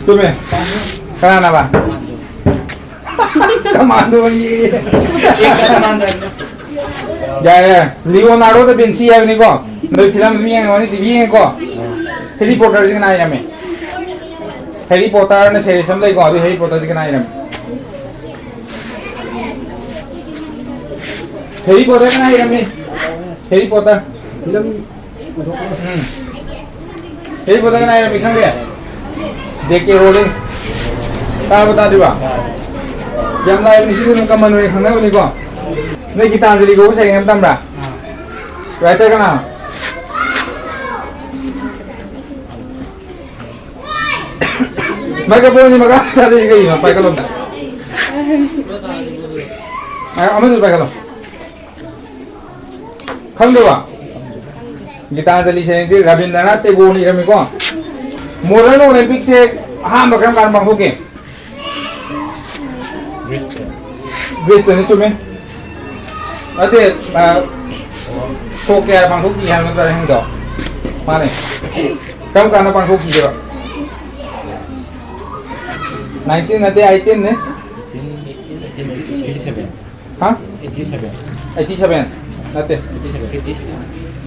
ꯆꯨꯝꯃꯦ꯫ ꯀꯅꯥꯅꯕ? ꯀꯃꯥꯟꯗꯣ ꯌꯦꯛꯏ꯫ ꯌꯥꯔꯦ, ꯌꯥꯔꯦ꯫ Leonardo da Vinci ꯍꯥꯏꯕꯅꯤꯀꯣ꯫ ꯅꯣꯏ ꯐꯤꯂꯝ ꯑꯗꯨꯝ ꯌꯦꯡꯉꯝꯒꯅꯤ, ꯇꯤꯚꯤ ꯌꯦꯡꯉꯦꯀꯣ꯫ Harry Potterꯁꯦ ꯀꯅꯥ ꯏꯔꯝꯃꯤ? Harry Potterꯅ series ꯑꯃ ꯂꯩꯀꯣ, ꯑꯗꯨ Harry Potterꯁꯦ ꯀꯅꯥ ꯏꯔꯝꯃꯤ? Harry Potter ꯀꯅꯥ ꯏꯔꯝꯃꯤ? Harry Potter꯫ ꯐꯤꯂꯝ ꯎꯝ꯫ Harry Potter ꯀꯅꯥ ꯏꯔꯝꯃꯤ ꯈꯪꯗꯦ? J K Rowling꯫ ꯇꯥꯔꯕ ꯇꯥꯗ꯭ꯔꯤꯕ? ꯌꯥꯝ ꯂꯥꯏꯕꯅꯤ, ꯁꯤꯗꯤ ꯑꯗꯨꯝ common ꯑꯣꯏꯅ ꯈꯪꯅꯕꯅꯤꯀꯣ꯫ ꯅꯣꯏ ꯒꯤꯇꯥꯟꯖꯂꯤ ꯀꯧꯕ ꯁꯩꯔꯦꯡ ꯑꯃ ꯇꯝꯕ꯭ꯔꯥ? Writer ꯀꯅꯥ? Microphoneꯁꯤ ꯃꯈꯥ ꯊꯥꯗꯩꯁꯤ ꯀꯩꯒꯤꯅꯣ? ꯄꯥꯏꯈꯠꯂꯣ ꯑꯝꯇ꯫ ꯑ-, ꯑꯃꯗꯨ ꯄꯥꯏꯈꯠꯂꯣ꯫ ꯈꯪꯗ꯭ꯔꯕ? ꯒꯤꯇꯥꯟꯖꯂꯤ ꯁꯩꯔꯦꯡꯁꯤ ꯔꯕꯤꯟꯗ꯭ꯔꯅꯥꯊ ꯇꯦꯒꯣꯔꯅ ꯏꯔꯝꯃꯤꯀꯣ꯫ Modern Olympicꯁꯦ ꯑꯍꯥꯟꯕ ꯀꯔꯝ ꯀꯥꯟꯗ ꯄꯥꯡꯊꯣꯛꯀꯦ? ꯒ꯭ꯔꯤꯁꯇꯅꯤ, ꯆꯨꯝꯃꯦ꯫ ꯅꯠꯇꯦ, ꯑ, ꯁꯣꯛ ꯀꯌꯥ ꯄꯥꯡꯊꯣꯛꯈꯤ ꯍꯥꯏꯕ ꯅꯠꯇ꯭ꯔꯥ ꯍꯪꯗꯣ? ꯃꯥꯅꯦ꯫ ꯀꯔꯝ ꯀꯥꯟꯗ ꯄꯥꯡꯊꯣꯛꯈꯤꯒꯦꯕ? Nineteen ꯅꯠꯇꯦ, eighteenꯅꯦ꯫ Eighty seven꯫ ꯍꯥ? Eighty seven꯫ Eighty seven꯫ ꯅꯠꯇꯦ꯫ Eighty seven꯫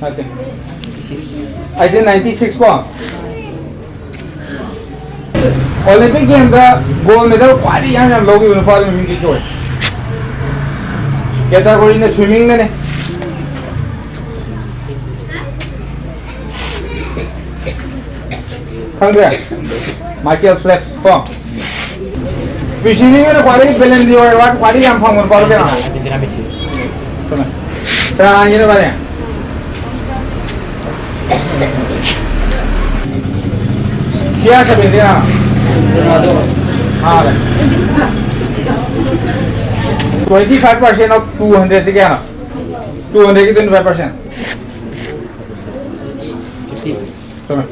ꯅꯠꯇꯦ꯫ Eighty six꯫ Eighteen ninety six ꯀꯣ? Olympic Gamesꯇ gold medal ꯈ꯭ꯋꯥꯏꯗꯒꯤ ꯌꯥꯝ ꯌꯥꯝ ꯂꯧꯈꯤꯕ ꯅꯨꯄꯥꯗꯨꯒꯤ ꯃꯃꯤꯡ ꯀꯩ ꯀꯧꯏ? Categoryꯅ swimmingꯅꯅꯦ꯫ ꯈꯪꯗ꯭ꯔꯦ? ꯃꯥꯏꯀꯦꯜ ꯐ꯭ꯂꯦꯞ ꯀꯣ꯫ ꯄ꯭ꯔꯤꯁꯤꯗꯤꯡ ꯑꯣꯏꯅ ꯈ꯭ꯋꯥꯏꯗꯒꯤ ꯕꯦꯂꯦꯟ ꯗꯤꯑꯣꯔ ꯑꯦꯋꯥꯔꯗ ꯈ꯭ꯋꯥꯏꯗꯒꯤ ꯌꯥꯝ ꯐꯪꯕ ꯅꯨꯄꯥꯗꯣ ꯀꯅꯥꯅꯣ? Argentina Messi. ꯆꯨꯝꯃꯦ꯫ ꯀꯅꯥꯒꯤꯅꯣ ꯃꯥꯅꯦ? ꯁꯤ ꯑꯥꯔ ꯁꯚꯦꯟꯗꯤ ꯀꯅꯥꯅꯣ? ꯔꯣꯅꯥꯜꯗꯣ꯫ ꯃꯥꯅꯦ꯫ Twenty five percent of two hundred ꯁꯤ ꯀꯌꯥꯅꯣ? Two hundred ꯀꯤ twenty five percent꯫ ꯐꯤꯐꯇꯤ꯫ ꯆꯨꯝꯃꯦ꯫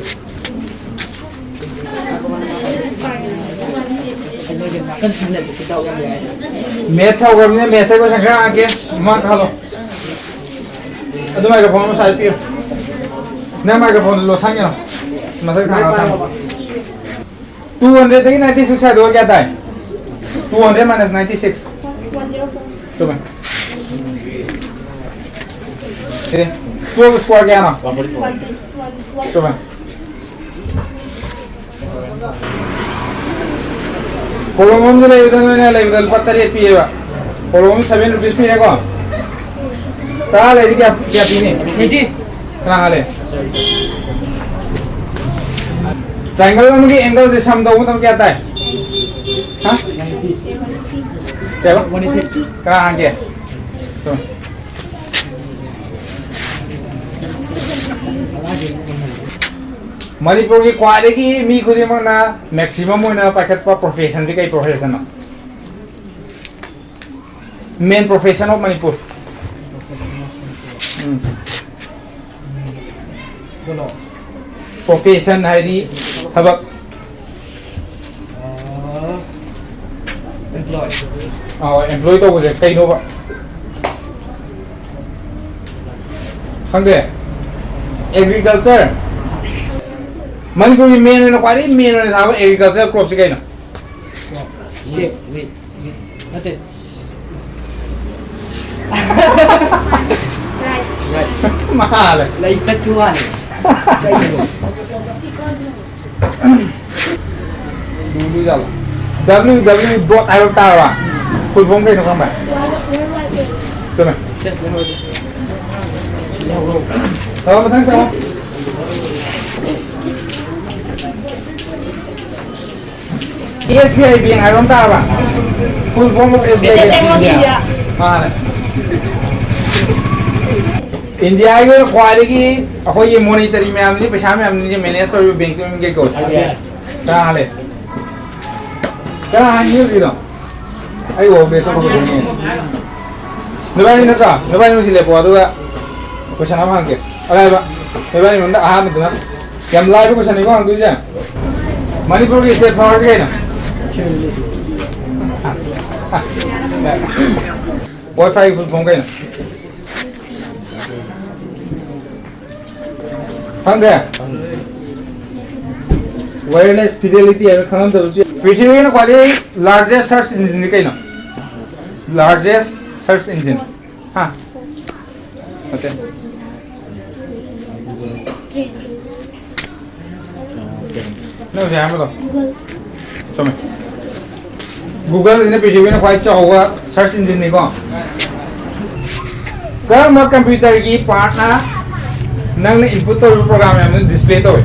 ꯃꯦꯠꯁ ꯍꯧꯈ꯭ꯔꯕꯅꯤꯅ ꯃꯦꯠꯁ ꯍꯥꯏꯕ ꯁꯪꯁꯥꯔ ꯉꯥꯛꯀꯦ꯫ ꯃꯃꯥꯡ ꯊꯥꯂꯣ꯫ ꯑꯗꯨ ꯃꯥꯏꯀ꯭ꯔꯣꯐꯣꯟ ꯑꯃ ꯁꯥꯏꯗ ꯄꯤꯌꯨ꯫ ꯅꯪ ꯃꯥꯏꯀ꯭ꯔꯣꯐꯣꯟ ꯂꯣꯠꯁꯟꯒꯅꯣ꯫ ꯃꯊꯛ ꯊꯥꯡꯒꯠꯂꯣ, ꯊꯥꯡꯒꯠꯂꯣ꯫ Two hundred ꯗꯒꯤ ninety six ꯍꯥꯏꯗꯣꯛꯑ ꯀꯌꯥ ꯇꯥꯏ? Two hundred minus ninety six꯫ ꯆꯨꯝꯃꯦ꯫ ꯑꯦ, twelve square ꯀꯌꯥꯅꯣ? ꯆꯨꯝꯃꯦ꯫ ꯀꯣꯂꯣꯝ ꯑꯃꯗ ꯂꯩꯕꯗ ꯅꯣꯏꯅ ꯂꯩꯕꯗ ꯂꯨꯄꯥ ꯇꯔꯦꯠ ꯄꯤꯌꯦꯕ꯫ ꯀꯣꯂꯣꯝ ꯑꯃ seven rupees ꯄꯤꯔꯦꯀꯣ꯫ ꯇꯔꯥ ꯂꯩꯔꯗꯤ ꯀꯌꯥ, ꯀꯌꯥ ꯄꯤꯅꯤ? Twenty꯫ ꯀꯅꯥ ꯍꯥꯜꯂꯦ? ꯇ꯭ꯔꯥꯏꯡꯒꯜ ꯑꯃꯒꯤ ꯑꯦꯡꯒꯜꯁꯦ ꯁꯝ ꯇꯧꯕ ꯃꯇꯝꯗ ꯀꯌꯥ ꯇꯥꯏ? ꯍꯥ? ꯀꯌꯥꯕ? ꯀꯅꯥ ꯍꯥꯟꯒꯦ? ꯁꯨꯝ꯫ ꯃꯅꯤꯄꯨꯔꯒꯤ ꯈ꯭ꯋꯥꯏꯗꯒꯤ ꯃꯤ ꯈꯨꯗꯤꯡꯃꯛꯅ maximum ꯑꯣꯏꯅ ꯄꯥꯏꯈꯠꯄ profession ꯁꯤ ꯀꯩ profession no? Main profession of Manipur. ꯎꯝ꯫ ꯀꯩꯅꯣ? Profession ꯍꯥꯏꯗꯤ ꯊꯕꯛ꯫ ꯑꯥ, employ꯫ ꯑꯥ, employ ꯇꯧꯕꯁꯦ ꯀꯩꯅꯣꯕ? ꯈꯪꯗꯦ? Agriculture꯫ ꯃꯅꯤꯄꯨꯔꯒꯤ main ꯑꯣꯏꯅ, ꯈ꯭ꯋꯥꯏꯗꯒꯤ main ꯑꯣꯏꯅ ꯊꯥꯕ agriculture crop ꯁꯤ ꯀꯩꯅꯣ? Wheat, wheat, wheat. ꯅꯠꯇꯦ꯫ Rice꯫ Rice꯫ ꯃꯥꯜꯂꯦ꯫ ꯂꯩ ꯇꯠꯈꯤ ꯋꯥꯅꯤ꯫ ꯀꯩꯅꯣ? ꯂꯨꯗꯣꯏ ꯖꯥꯠꯂꯣ? W W W dot ꯍꯥꯏꯕ ꯇꯥꯔꯕ? Full form ꯀꯩꯅꯣ ꯈꯪꯕ꯭ꯔꯥ? World Wide Web꯫ ꯆꯨꯝꯃꯦ꯫ ꯁꯦ, ꯂꯩꯍꯧꯔꯁꯤ꯫ ꯂꯩꯍꯧꯔꯣ꯫ ꯇꯧꯔꯣ, ꯃꯊꯪ ꯆꯪꯉꯣ꯫ ꯑꯦꯁ ꯕꯤ ꯑꯥꯏ ꯕꯦꯡ ꯍꯥꯏꯕ ꯑꯃ ꯇꯥꯔꯕ? Full form of S B I Bank of India. ꯃꯥꯅꯦ꯫ ꯏꯟꯗꯤꯌꯥꯒꯤ ꯑꯣꯏꯅ ꯈ꯭ꯋꯥꯏꯗꯒꯤ ꯑꯩꯈꯣꯏꯒꯤ ꯃꯣꯅꯤꯇꯔꯤ ꯃꯌꯥꯝꯁꯤ, ꯄꯩꯁꯥ ꯃꯌꯥꯝꯁꯤꯡꯁꯦ ꯃꯦꯅꯦꯖ ꯇꯧꯔꯤꯕ ꯕꯦꯡꯛꯇꯨ ꯃꯃꯤꯡ ꯀꯩ ꯀꯧꯏ? ꯑꯥꯔ ꯕꯤ ꯑꯥꯏ꯫ ꯀꯅꯥ ꯍꯥꯟꯅ ꯍꯥꯏꯕꯤꯔꯤꯅꯣ? ꯑꯩ ꯋꯥ ꯕꯦꯁ ꯑꯃ ꯈꯪꯉꯦ꯫ ꯅꯕꯥꯅꯤ ꯅꯠꯇ꯭ꯔꯣ? ꯅꯕꯥꯅꯤ ꯃꯁꯤ ꯂꯦꯞꯄꯣ, ꯑꯗꯨꯒ ꯀꯣꯏꯁꯟ ꯑꯃ ꯍꯪꯒꯦ꯫ ꯑꯔꯥꯏꯕ꯫ ꯅꯕꯥꯅꯤ ꯃꯅꯨꯡꯗ ꯑꯍꯥꯟꯕꯗꯨꯅ꯫ ꯌꯥꯝ ꯂꯥꯏꯕ ꯀꯣꯏꯁꯟꯅꯤꯀꯣ ꯍꯪꯗꯣꯏꯁꯦ꯫ ꯃꯅꯤꯄꯨꯔꯒꯤ ꯁ꯭ꯇꯦꯠ ꯐ꯭ꯂꯥꯋꯔꯁꯦ ꯀꯩꯅꯣ? ꯋꯥꯏ ꯐꯥꯏꯒꯤ ꯐꯨꯜ ꯐꯣꯝ ꯀꯩꯅꯣ? ꯈꯪꯗ꯭ꯔꯦ? Wireless fidelity ꯍꯥꯏꯕ ꯈꯪꯉꯝꯗꯕꯁꯨ ꯌꯥꯏ꯫ ꯄ꯭ꯔꯤꯊꯤꯕꯤꯅ ꯈ꯭ꯋꯥꯏꯗꯒꯤ largest search engine ꯁꯤ ꯀꯩꯅꯣ? Largest search engine. ꯍꯥ? ꯅꯠꯇꯦ꯫ ꯅꯪ ꯍꯧꯖꯤꯛ ꯍꯥꯏꯔꯝꯕꯗꯣ꯫ ꯆꯨꯝꯃꯦ꯫ Google ꯁꯤꯅ ꯄ꯭ꯔꯤꯊꯤꯕꯤꯅ ꯈ꯭ꯋꯥꯏ ꯆꯥꯎꯕ search engine ꯅꯤꯀꯣ꯫ ꯀꯔꯝꯕ ꯀꯝꯄ꯭ꯌꯨꯇꯔꯒꯤ ꯄꯥꯔꯠꯅ ꯅꯪꯅ ꯏꯟꯄꯨꯠ ꯇꯧꯔꯤꯕ ꯄ꯭ꯔꯣꯒ꯭ꯔꯥꯝ ꯃꯌꯥꯝꯗꯨ ꯗꯤꯁꯄ꯭ꯂꯦ ꯇꯧꯏ?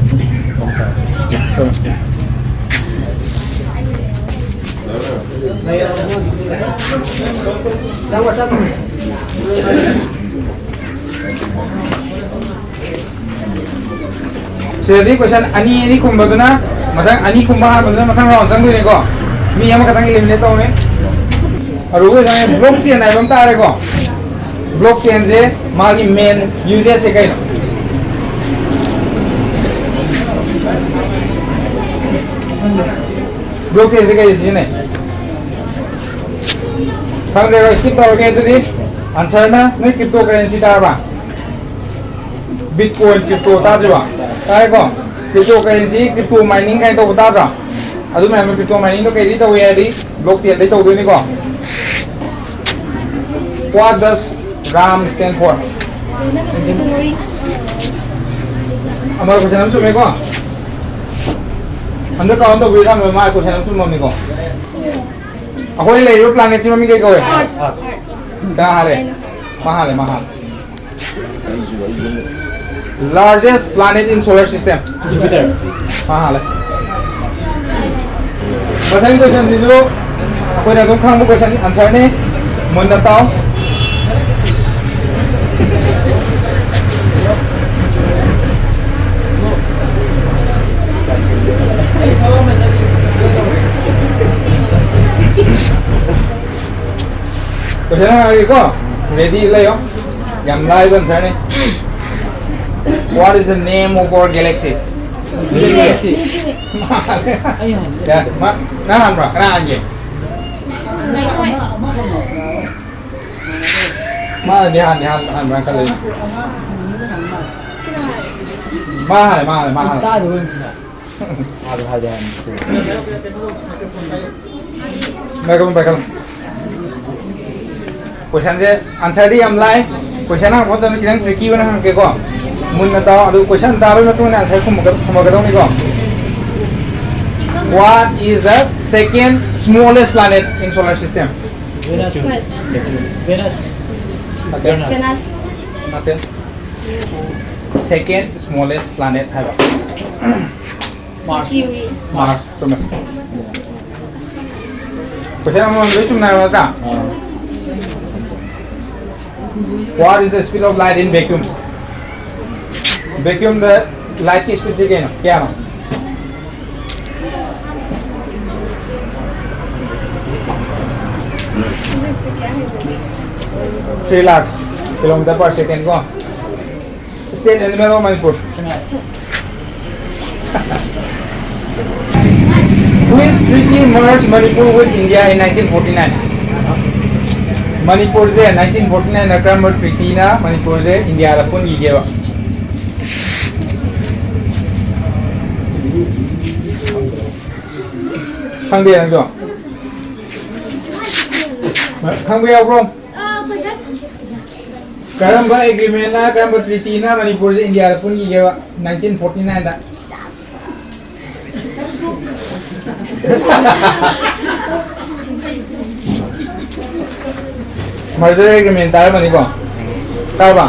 ꯁꯤꯗꯗꯤ ꯀꯣꯏꯁꯟ ꯑꯅꯤ ꯑꯅꯤ ꯈꯨꯝꯕꯗꯨꯅ ꯃꯊꯪ, ꯑꯅꯤ ꯈꯨꯝꯕ ꯍꯥꯟꯕꯗꯨꯅ ꯃꯊꯪ ꯔꯥꯎꯟ ꯆꯪꯗꯣꯏꯅꯤꯀꯣ꯫ ꯃꯤ ꯑꯃꯈꯛꯇꯪ ꯏꯂꯤꯃꯤꯅꯦꯠ ꯇꯧꯅꯤ꯫ ꯑꯔꯨꯕ ꯀꯣꯏꯁꯟ ꯕ꯭ꯂꯣꯛ ꯆꯦꯟ ꯍꯥꯏꯕ ꯑꯃ ꯇꯥꯔꯦꯀꯣ꯫ ꯕ꯭ꯂꯣꯛ ꯆꯦꯟꯁꯦ ꯃꯥꯒꯤ ꯃꯦꯟ ꯌꯨꯖꯦꯁꯁꯦ ꯀꯩꯅꯣ? ꯕ꯭ꯂꯣꯛ ꯆꯦꯟꯁꯦ ꯀꯩ ꯁꯤꯖꯤꯟꯅꯩ? ꯈꯪꯗ꯭ꯔꯦ, ꯁ꯭ꯀꯤꯞ ꯇꯧꯔꯒꯦ꯫ ꯑꯗꯨꯗꯤ ꯑꯟꯁꯔꯅ ꯅꯣꯏ ꯀ꯭ꯔꯤꯞꯇꯣ ꯀꯔꯦꯟꯁꯤ ꯇꯥꯔꯕ? ꯕꯤꯠꯀꯣꯏꯟ, ꯀ꯭ꯔꯤꯞꯇꯣ ꯇꯥꯗ꯭ꯔꯤꯕ? ꯇꯥꯔꯦꯀꯣ? ꯀ꯭ꯔꯤꯞꯇꯣ ꯀꯔꯦꯟꯁꯤ, ꯀ꯭ꯔꯤꯞꯇꯣ ꯃꯥꯏꯅꯤꯡ ꯀꯥꯏꯅ ꯇꯧꯕ ꯇꯥꯗ꯭ꯔꯣ? ꯑꯗꯨ ꯃꯌꯥꯝꯗꯣ ꯀ꯭ꯔꯤꯞꯇꯣ ꯃꯥꯏꯅꯤꯡꯗꯣ ꯀꯩꯗꯩ ꯇꯧꯏ ꯍꯥꯏꯔꯗꯤ block ꯆꯦꯟꯗꯩ ꯇꯧꯗꯣꯏꯅꯤꯀꯣ꯫ What does RAM stand for? ꯑꯃ ꯀꯣꯏꯁꯟ ꯑꯃ ꯆꯨꯝꯃꯦꯀꯣ꯫ ꯍꯟꯗꯛ ꯀꯥꯎꯟ ꯇꯧꯕꯤꯔ ꯊꯝꯃꯦ, ꯃꯥ ꯀꯣꯏꯁꯟ ꯑꯃ ꯆꯨꯝꯃꯝꯅꯤꯀꯣ꯫ ꯑꯩꯈꯣꯏ ꯂꯩꯔꯤꯕ ꯄ꯭ꯂꯥꯅꯦꯠꯁꯤ ꯃꯃꯤꯡ ꯀꯩ ꯀꯧꯋꯦ? ꯀꯅꯥ ꯍꯥꯜꯂꯦ? ꯃꯥ ꯍꯥꯜꯂꯦ, ꯃꯥ ꯍꯥꯜꯂꯦ꯫ Largest planet in solar system. Jupiter. ꯃꯥ ꯍꯥꯜꯂꯦ꯫ ꯃꯊꯪꯒꯤ ꯀꯣꯏꯁꯟꯁꯤꯁꯨ ꯑꯩꯈꯣꯏꯅ ꯑꯗꯨꯝ ꯈꯪꯕ ꯀꯣꯏꯁꯟ ꯑꯟꯁꯔꯅꯤ꯫ ꯃꯨꯟꯅ ꯇꯥꯎ꯫ ꯀꯣꯏꯁꯟ ꯍꯪꯉꯒꯦꯀꯣ, ꯔꯦꯗꯤ ꯂꯩꯌꯣ꯫ ꯌꯥꯝ ꯂꯥꯏꯕ ꯑꯟꯁꯔꯅꯤ꯫ What is the name of our galaxy? ꯌꯥꯔꯦ, ꯃꯥ, ꯅꯪ ꯍꯥꯟꯕ꯭ꯔꯥ? ꯀꯅꯥ ꯍꯥꯟꯒꯦ? ꯃꯥꯅꯗꯤ ꯍꯥꯟꯅꯤ, ꯍꯥꯟ-, ꯍꯥꯟꯕ꯭ꯔꯥ ꯈꯜꯂꯦ꯫ ꯃꯥ ꯍꯥꯟꯅꯤ, ꯃꯥ ꯍꯥꯟꯅꯤ, ꯃꯥ ꯍꯥꯟꯅꯤ꯫ ꯃꯥꯗꯣ ꯍꯥꯏꯗꯤ ꯍꯥꯏꯕꯅꯤ꯫ ꯄꯥꯏꯈꯠꯂꯣ, ꯄꯥꯏꯈꯠꯂꯣ꯫ ꯀꯣꯏꯁꯟꯁꯦ ꯑꯟꯁꯔꯗꯤ ꯌꯥꯝ ꯂꯥꯏ꯫ ꯀꯣꯏꯁꯟ ꯍꯪꯉꯛꯄ ꯃꯇꯝꯗ ꯈꯤꯇꯪ ꯇ꯭ꯔꯤꯀꯤ ꯑꯣꯏꯅ ꯍꯪꯉꯛꯀꯦꯀꯣ꯫ ꯃꯨꯟꯅ ꯇꯥꯎ, ꯑꯗꯨ ꯀꯣꯏꯁꯟ ꯇꯥꯕꯒꯤ ꯃꯇꯨꯡ ꯏꯟꯅ answer ꯈꯨꯝꯃꯛꯀ-, ꯈꯨꯝꯃꯛꯀꯗꯧꯅꯤꯀꯣ꯫ What is the second smallest planet in solar system? Venus. Venus. ꯅꯠꯇꯦ꯫ Venus. ꯅꯠꯇꯦ꯫ Second smallest planet ꯍꯥꯏꯕ꯫ Mars. Mercury. Mars, ꯆꯨꯝꯃꯦ꯫ ꯀꯣꯏꯁꯟ ꯑꯃꯃꯝ ꯂꯣꯏ ꯆꯨꯝꯅ ꯍꯥꯏꯕ ꯅꯠꯇ꯭ꯔꯥ? ꯑꯥ꯫ What is the speed of light in vacuum? Vacuum the light ꯀꯤ speed ꯁꯦ ꯀꯌꯥꯅꯣ? ꯀꯌꯥꯅꯣ? Three lakhs kilometer per second ꯀꯣ꯫ State animal of Manipur. Which treaty merged Manipur with India in nineteen forty-nine? ꯃꯅꯤꯄꯨꯔꯁꯦ nineteen forty-nine ꯗ ꯀꯔꯝꯕ treaty ꯅ ꯃꯅꯤꯄꯨꯔꯁꯦ ꯏꯟꯗꯤꯌꯥꯗ ꯄꯨꯟꯈꯤꯒꯦꯕ? ꯈꯪꯗꯦ ꯅꯪꯁꯨ? ꯈꯪꯕ ꯌꯥꯎꯕ꯭ꯔꯣ? ꯀꯔꯝꯕ agreement ꯅ, ꯀꯔꯝꯕ treaty ꯅ ꯃꯅꯤꯄꯨꯔꯁꯦ ꯏꯟꯗꯤꯌꯥꯗ ꯄꯨꯟꯈꯤꯒꯦꯕ nineteen forty-nine ꯗ? Merger agreement ꯇꯥꯔꯝꯃꯅꯤꯀꯣ? ꯇꯥꯔꯕ?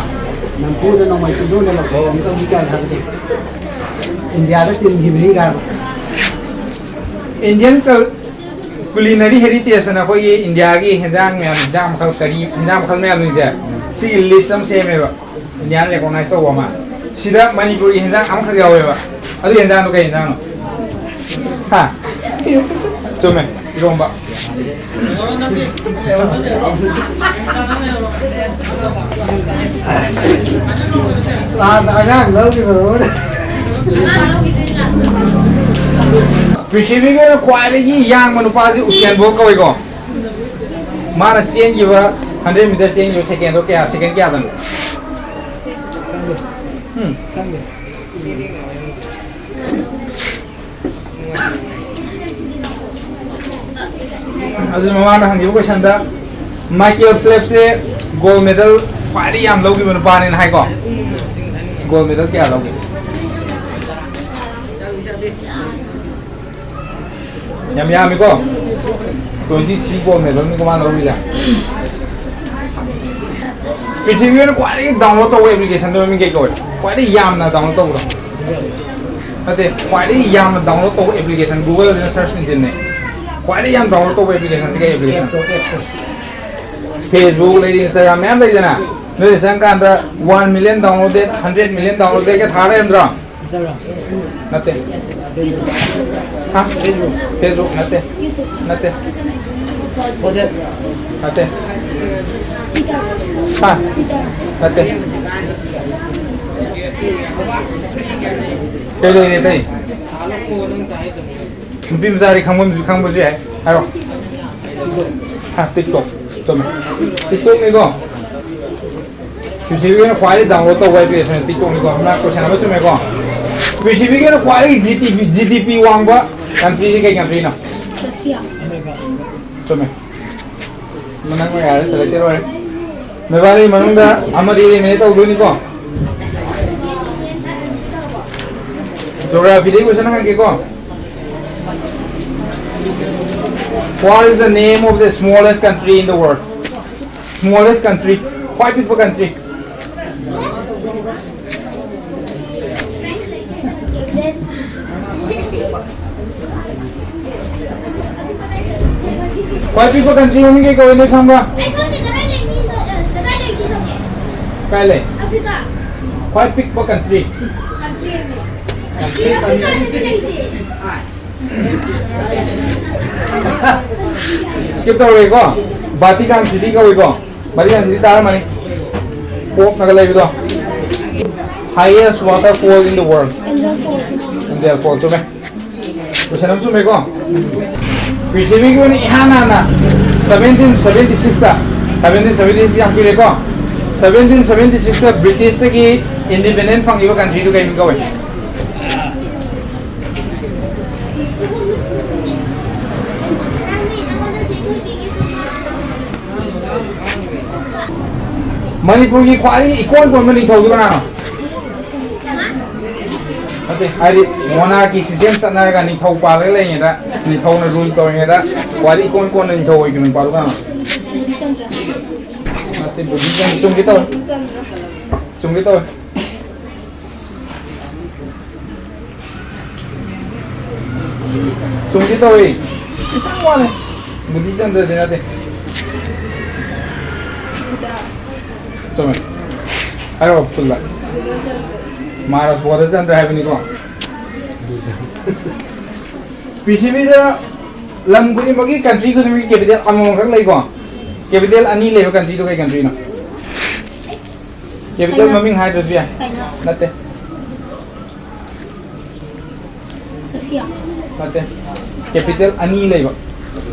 ꯅꯝꯐꯨꯗ ꯅꯣꯡꯃꯩ ꯆꯤꯡꯗꯣꯟꯗ ꯂꯧꯊꯣꯛꯑꯣ ꯑꯃꯨꯛꯇꯪꯗꯤ ꯀꯥꯏ ꯍꯥꯏꯕꯗꯤ ꯏꯟꯗꯤꯌꯥꯗ ꯇꯤꯟꯈꯤꯕꯅꯤ ꯀꯥꯏꯕ꯫ Indian culinary heritage ꯑꯅ ꯑꯩꯈꯣꯏꯒꯤ ꯏꯟꯗꯤꯌꯥꯒꯤ ꯍꯦꯟꯖꯥꯡ ꯃꯌꯥꯝ, ꯍꯦꯟꯖꯥꯡ ꯃꯈꯜ ꯀꯔꯤ, ꯍꯦꯟꯖꯥꯡ ꯃꯈꯜ ꯃꯌꯥꯝꯁꯤꯡꯁꯦ, ꯁꯤꯒꯤ ꯂꯤꯁ ꯑꯃ ꯁꯦꯝꯃꯦꯕ, ꯏꯟꯗꯤꯌꯥꯅ ꯔꯦꯀꯣꯛꯅꯥꯏꯁ ꯇꯧꯕ ꯑꯃ꯫ ꯁꯤꯗ ꯃꯅꯤꯄꯨꯔꯒꯤ ꯍꯦꯟꯖꯥꯡ ꯑꯃꯈꯛ ꯌꯥꯎꯋꯦꯕ꯫ ꯑꯗꯨ ꯍꯦꯟꯖꯥꯡꯗꯣ ꯀꯩ ꯍꯦꯟꯖꯥꯡꯅꯣ? ꯍꯥ? ꯆꯨꯝꯃꯦ, ꯏꯔꯣꯝꯕ꯫ ꯑꯉꯥꯡ ꯂꯧꯈꯤꯕ꯫ ꯄ꯭ꯔꯤꯊꯤꯕꯤꯒꯤ ꯑꯣꯏꯅ ꯈ꯭ꯋꯥꯏꯗꯒꯤ ꯌꯥꯡꯕ ꯅꯨꯄꯥꯁꯤ ꯎꯁꯦꯟ ꯕꯣꯜ ꯀꯧꯏꯀꯣ꯫ ꯃꯥꯅ ꯆꯦꯟꯈꯤꯕ ꯍꯟꯗ꯭ꯔꯦꯠ ꯃꯤꯇꯔ ꯆꯦꯟꯈꯤꯕ ꯁꯦꯀꯦꯟꯗꯣ ꯀꯌꯥ, ꯁꯦꯀꯦꯟ ꯀꯌꯥꯗꯅꯣ? ꯎꯝ꯫ ꯑꯗꯨ ꯃꯃꯥꯡꯗ ꯍꯪꯈꯤꯕ ꯀꯣꯏꯁꯟꯗ ꯃꯥꯏꯀꯦꯜ ꯐꯦꯜꯞꯁꯁꯦ ꯒꯣꯜ ꯃꯦꯗꯜ ꯈ꯭ꯋꯥꯏꯗꯒꯤ ꯌꯥꯝ ꯂꯧꯈꯤꯕ ꯅꯨꯄꯥꯅꯦꯅ ꯍꯥꯏꯀꯣ꯫ ꯒꯣꯜ ꯃꯦꯗꯜ ꯀꯌꯥ ꯂꯧꯒꯦ? ꯌꯥꯝ ꯌꯥꯝꯃꯤꯀꯣ? Twenty three gold medalꯅꯤꯀꯣ ꯃꯥꯅ ꯂꯧꯔꯤꯁꯦ꯫ ꯄ꯭ꯔꯤꯊꯤꯕꯤ ꯑꯣꯏꯅ ꯈ꯭ꯋꯥꯏꯗꯒꯤ download ꯇꯧꯕ applicationꯗꯣ ꯃꯃꯤꯡ ꯀꯩ ꯀꯧꯋꯦ? ꯈ꯭ꯋꯥꯏꯗꯒꯤ ꯌꯥꯝꯅ download ꯇꯧꯕꯗꯣ? ꯅꯠꯇꯦ, ꯈ꯭ꯋꯥꯏꯗꯒꯤ ꯌꯥꯝꯅ download ꯇꯧꯕ application, Googleꯁꯤꯅ search engineꯅꯦ꯫ ꯈ꯭ꯋꯥꯏꯗꯒꯤ ꯌꯥꯝ download ꯇꯧꯕ applicationꯁꯤ ꯀꯩ application? Facebook ꯂꯩꯔꯤ, Instagram ꯃꯌꯥꯝ ꯂꯩꯗꯅ, ꯅꯣꯏꯅ ꯆꯪꯀꯥꯟꯗ one million downloaded, hundred million downloadedꯒ ꯊꯥ ꯂꯩꯔꯝꯗ꯭ꯔꯣ? Instagram꯫ ꯅꯠꯇꯦ꯫ ꯍꯥ? Facebook꯫ Facebook ꯅꯠꯇꯦ꯫ ꯅꯠꯇꯦ꯫ WhatsApp꯫ ꯅꯠꯇꯦ꯫ ꯍꯥ? ꯅꯠꯇꯦ꯫ ꯀꯩ ꯂꯩꯔꯤ ꯑꯇꯩ? ꯅꯨꯄꯤ ꯃꯆꯥꯗꯤ ꯈꯪꯕꯝꯁꯨ, ꯈꯪꯕꯁꯨ ꯌꯥꯏ꯫ ꯍꯥꯏꯔꯣ꯫ ꯍꯥ, TikTok꯫ ꯆꯨꯝꯃꯦ꯫ TikTokꯅꯤꯀꯣ꯫ ꯄ꯭ꯔꯤꯊꯤꯕꯤꯒꯤ ꯑꯣꯏꯅ ꯈ꯭ꯋꯥꯏꯗꯒꯤ download ꯇꯧꯕ application TikTokꯅꯤꯀꯣ꯫ ꯃꯥ ꯀꯣꯏꯁꯟ ꯑꯃ ꯆꯨꯝꯃꯦꯀꯣ꯫ ꯄ꯭ꯔꯤꯊꯤꯕꯤꯒꯤ ꯑꯣꯏꯅ ꯈ꯭ꯋꯥꯏꯗꯒꯤ G D P, G D P ꯋꯥꯡꯕ countryꯁꯤ ꯀꯩ countryꯅꯣ? ꯔꯁꯤꯌꯥ꯫ ꯆꯨꯝꯃꯦ꯫ ꯅꯪ ꯌꯥꯔꯦ, selected ꯑꯣꯏꯔꯦ꯫ ꯅꯣꯏꯕꯥꯅꯤ ꯃꯅꯨꯡꯗ ꯑꯃꯗꯤ eliminate ꯇꯧꯗꯣꯏꯅꯤꯀꯣ꯫ Geographyꯗꯒꯤ question ꯍꯪꯉꯛꯀꯦꯀꯣ꯫ What is the name of the smallest country in the world? Smallest country, ꯈ꯭ꯋꯥꯏ ꯄꯤꯛꯄ country꯫ ꯈ꯭ꯋꯥꯏ ꯄꯤꯛꯄ country ꯃꯃꯤꯡ ꯀꯩ ꯀꯧꯏ ꯅꯣꯏ ꯈꯪꯕ꯭ꯔꯥ? ꯑꯩ ꯈꯪꯗꯦ, ꯀꯗꯥꯏ ꯂꯩꯅꯤ? ꯑ, ꯀꯗꯥꯏ ꯂꯩꯒꯦ ꯈꯪꯗꯦ꯫ ꯀꯥꯏ ꯂꯩ? ꯑꯐ꯭ꯔꯤꯀꯥ꯫ ꯈ꯭ꯋꯥꯏ ꯄꯤꯛꯄ country꯫ Country ꯍꯥꯏꯕꯅꯦ꯫ Country, Africa country꯫ ꯍꯥꯏꯕꯅꯦ ꯂꯩꯁꯦ꯫ Skip ꯇꯧꯔꯒꯦꯀꯣ꯫ Vatican City ꯀꯧꯏꯀꯣ꯫ Vatican City ꯇꯥꯔꯝꯃꯅꯤ꯫ Pope ꯅꯒ ꯂꯩꯕꯗꯣ꯫ Highest waterfall in the world꯫ Angel Falls꯫ Angel Falls, ꯆꯨꯝꯃꯦ꯫ Question ꯑꯃ ꯆꯨꯝꯃꯦꯀꯣ? ꯄ꯭ꯔꯤꯊꯤꯕꯤꯒꯤ ꯑꯣꯏꯅ ꯏꯍꯥꯟ ꯍꯥꯟꯅ seventeen seventy six ꯇ, seventeen seventy six ꯌꯥꯝ ꯀꯨꯏꯔꯦꯀꯣ? Seventeen seventy six ꯇ British ꯇꯒꯤ independent ꯐꯪꯉꯤꯕ country ꯗꯨ ꯀꯩ ꯃꯤꯡ ꯀꯧꯏ? ꯃꯅꯤꯄꯨꯔꯒꯤ ꯈ꯭ꯋꯥꯏꯗꯒꯤ ꯏꯀꯣꯟ ꯀꯣꯟꯕ ꯅꯤꯡꯊꯧꯗꯨ ꯀꯅꯥꯅꯣ? ꯅꯠꯇꯦ, ꯍꯥꯏꯗꯤ monarchy system ꯆꯠꯅꯔꯒ ꯅꯤꯡꯊꯧ ꯄꯥꯜꯂꯒ ꯂꯩꯔꯤꯉꯩꯗ, ꯅꯤꯡꯊꯧꯅ rule ꯇꯧꯔꯤꯉꯩꯗ ꯈ꯭ꯋꯥꯏꯗꯒꯤ ꯏꯀꯣꯟ ꯀꯣꯟꯅ ꯅꯤꯡꯊꯧ ꯑꯣꯏꯈꯤꯕ ꯅꯨꯄꯥꯗꯨ ꯀꯅꯥꯅꯣ? ꯅꯠꯇꯦ, ꯕꯨꯙꯤꯁ ꯆꯨꯝꯒꯦ ꯇꯧꯋꯦ꯫ ꯆꯨꯝꯒꯦ ꯇꯧꯋꯦ꯫ ꯆꯨꯝꯒꯦ ꯇꯧꯋꯦ꯫ ꯈꯤꯇꯪ ꯋꯥꯠꯂꯦ꯫ ꯕꯨꯙꯤꯆꯟꯗ꯭ꯔꯗꯤ ꯅꯠꯇꯦ꯫ ꯆꯨꯝꯃꯦ꯫ ꯍꯥꯏꯔꯣ, full ꯗ꯫ ꯃꯍꯥꯔꯥꯖ ꯕꯣꯙꯆꯟꯗ꯭ꯔ ꯍꯥꯏꯕꯅꯤꯀꯣ꯫ ꯄ꯭ꯔꯤꯊꯤꯕꯤꯗ ꯂꯝ ꯈꯨꯗꯤꯡꯃꯛꯀꯤ, country ꯈꯨꯗꯤꯡꯃꯛꯀꯤ capital ꯑꯃꯃꯝꯈꯛ ꯂꯩꯀꯣ꯫ Capital ꯑꯅꯤ ꯂꯩꯕ country ꯗꯣ ꯀꯩ country ꯅꯣ? Capital China. ꯃꯃꯤꯡ ꯍꯥꯏꯗ꯭ꯔꯁꯨ ꯌꯥꯏ꯫ ꯆꯥꯏꯅꯥ꯫ ꯅꯠꯇꯦ꯫ ꯔꯁꯤꯌꯥ꯫ ꯅꯠꯇꯦ꯫ Capital ꯑꯅꯤ ꯂꯩꯕ꯫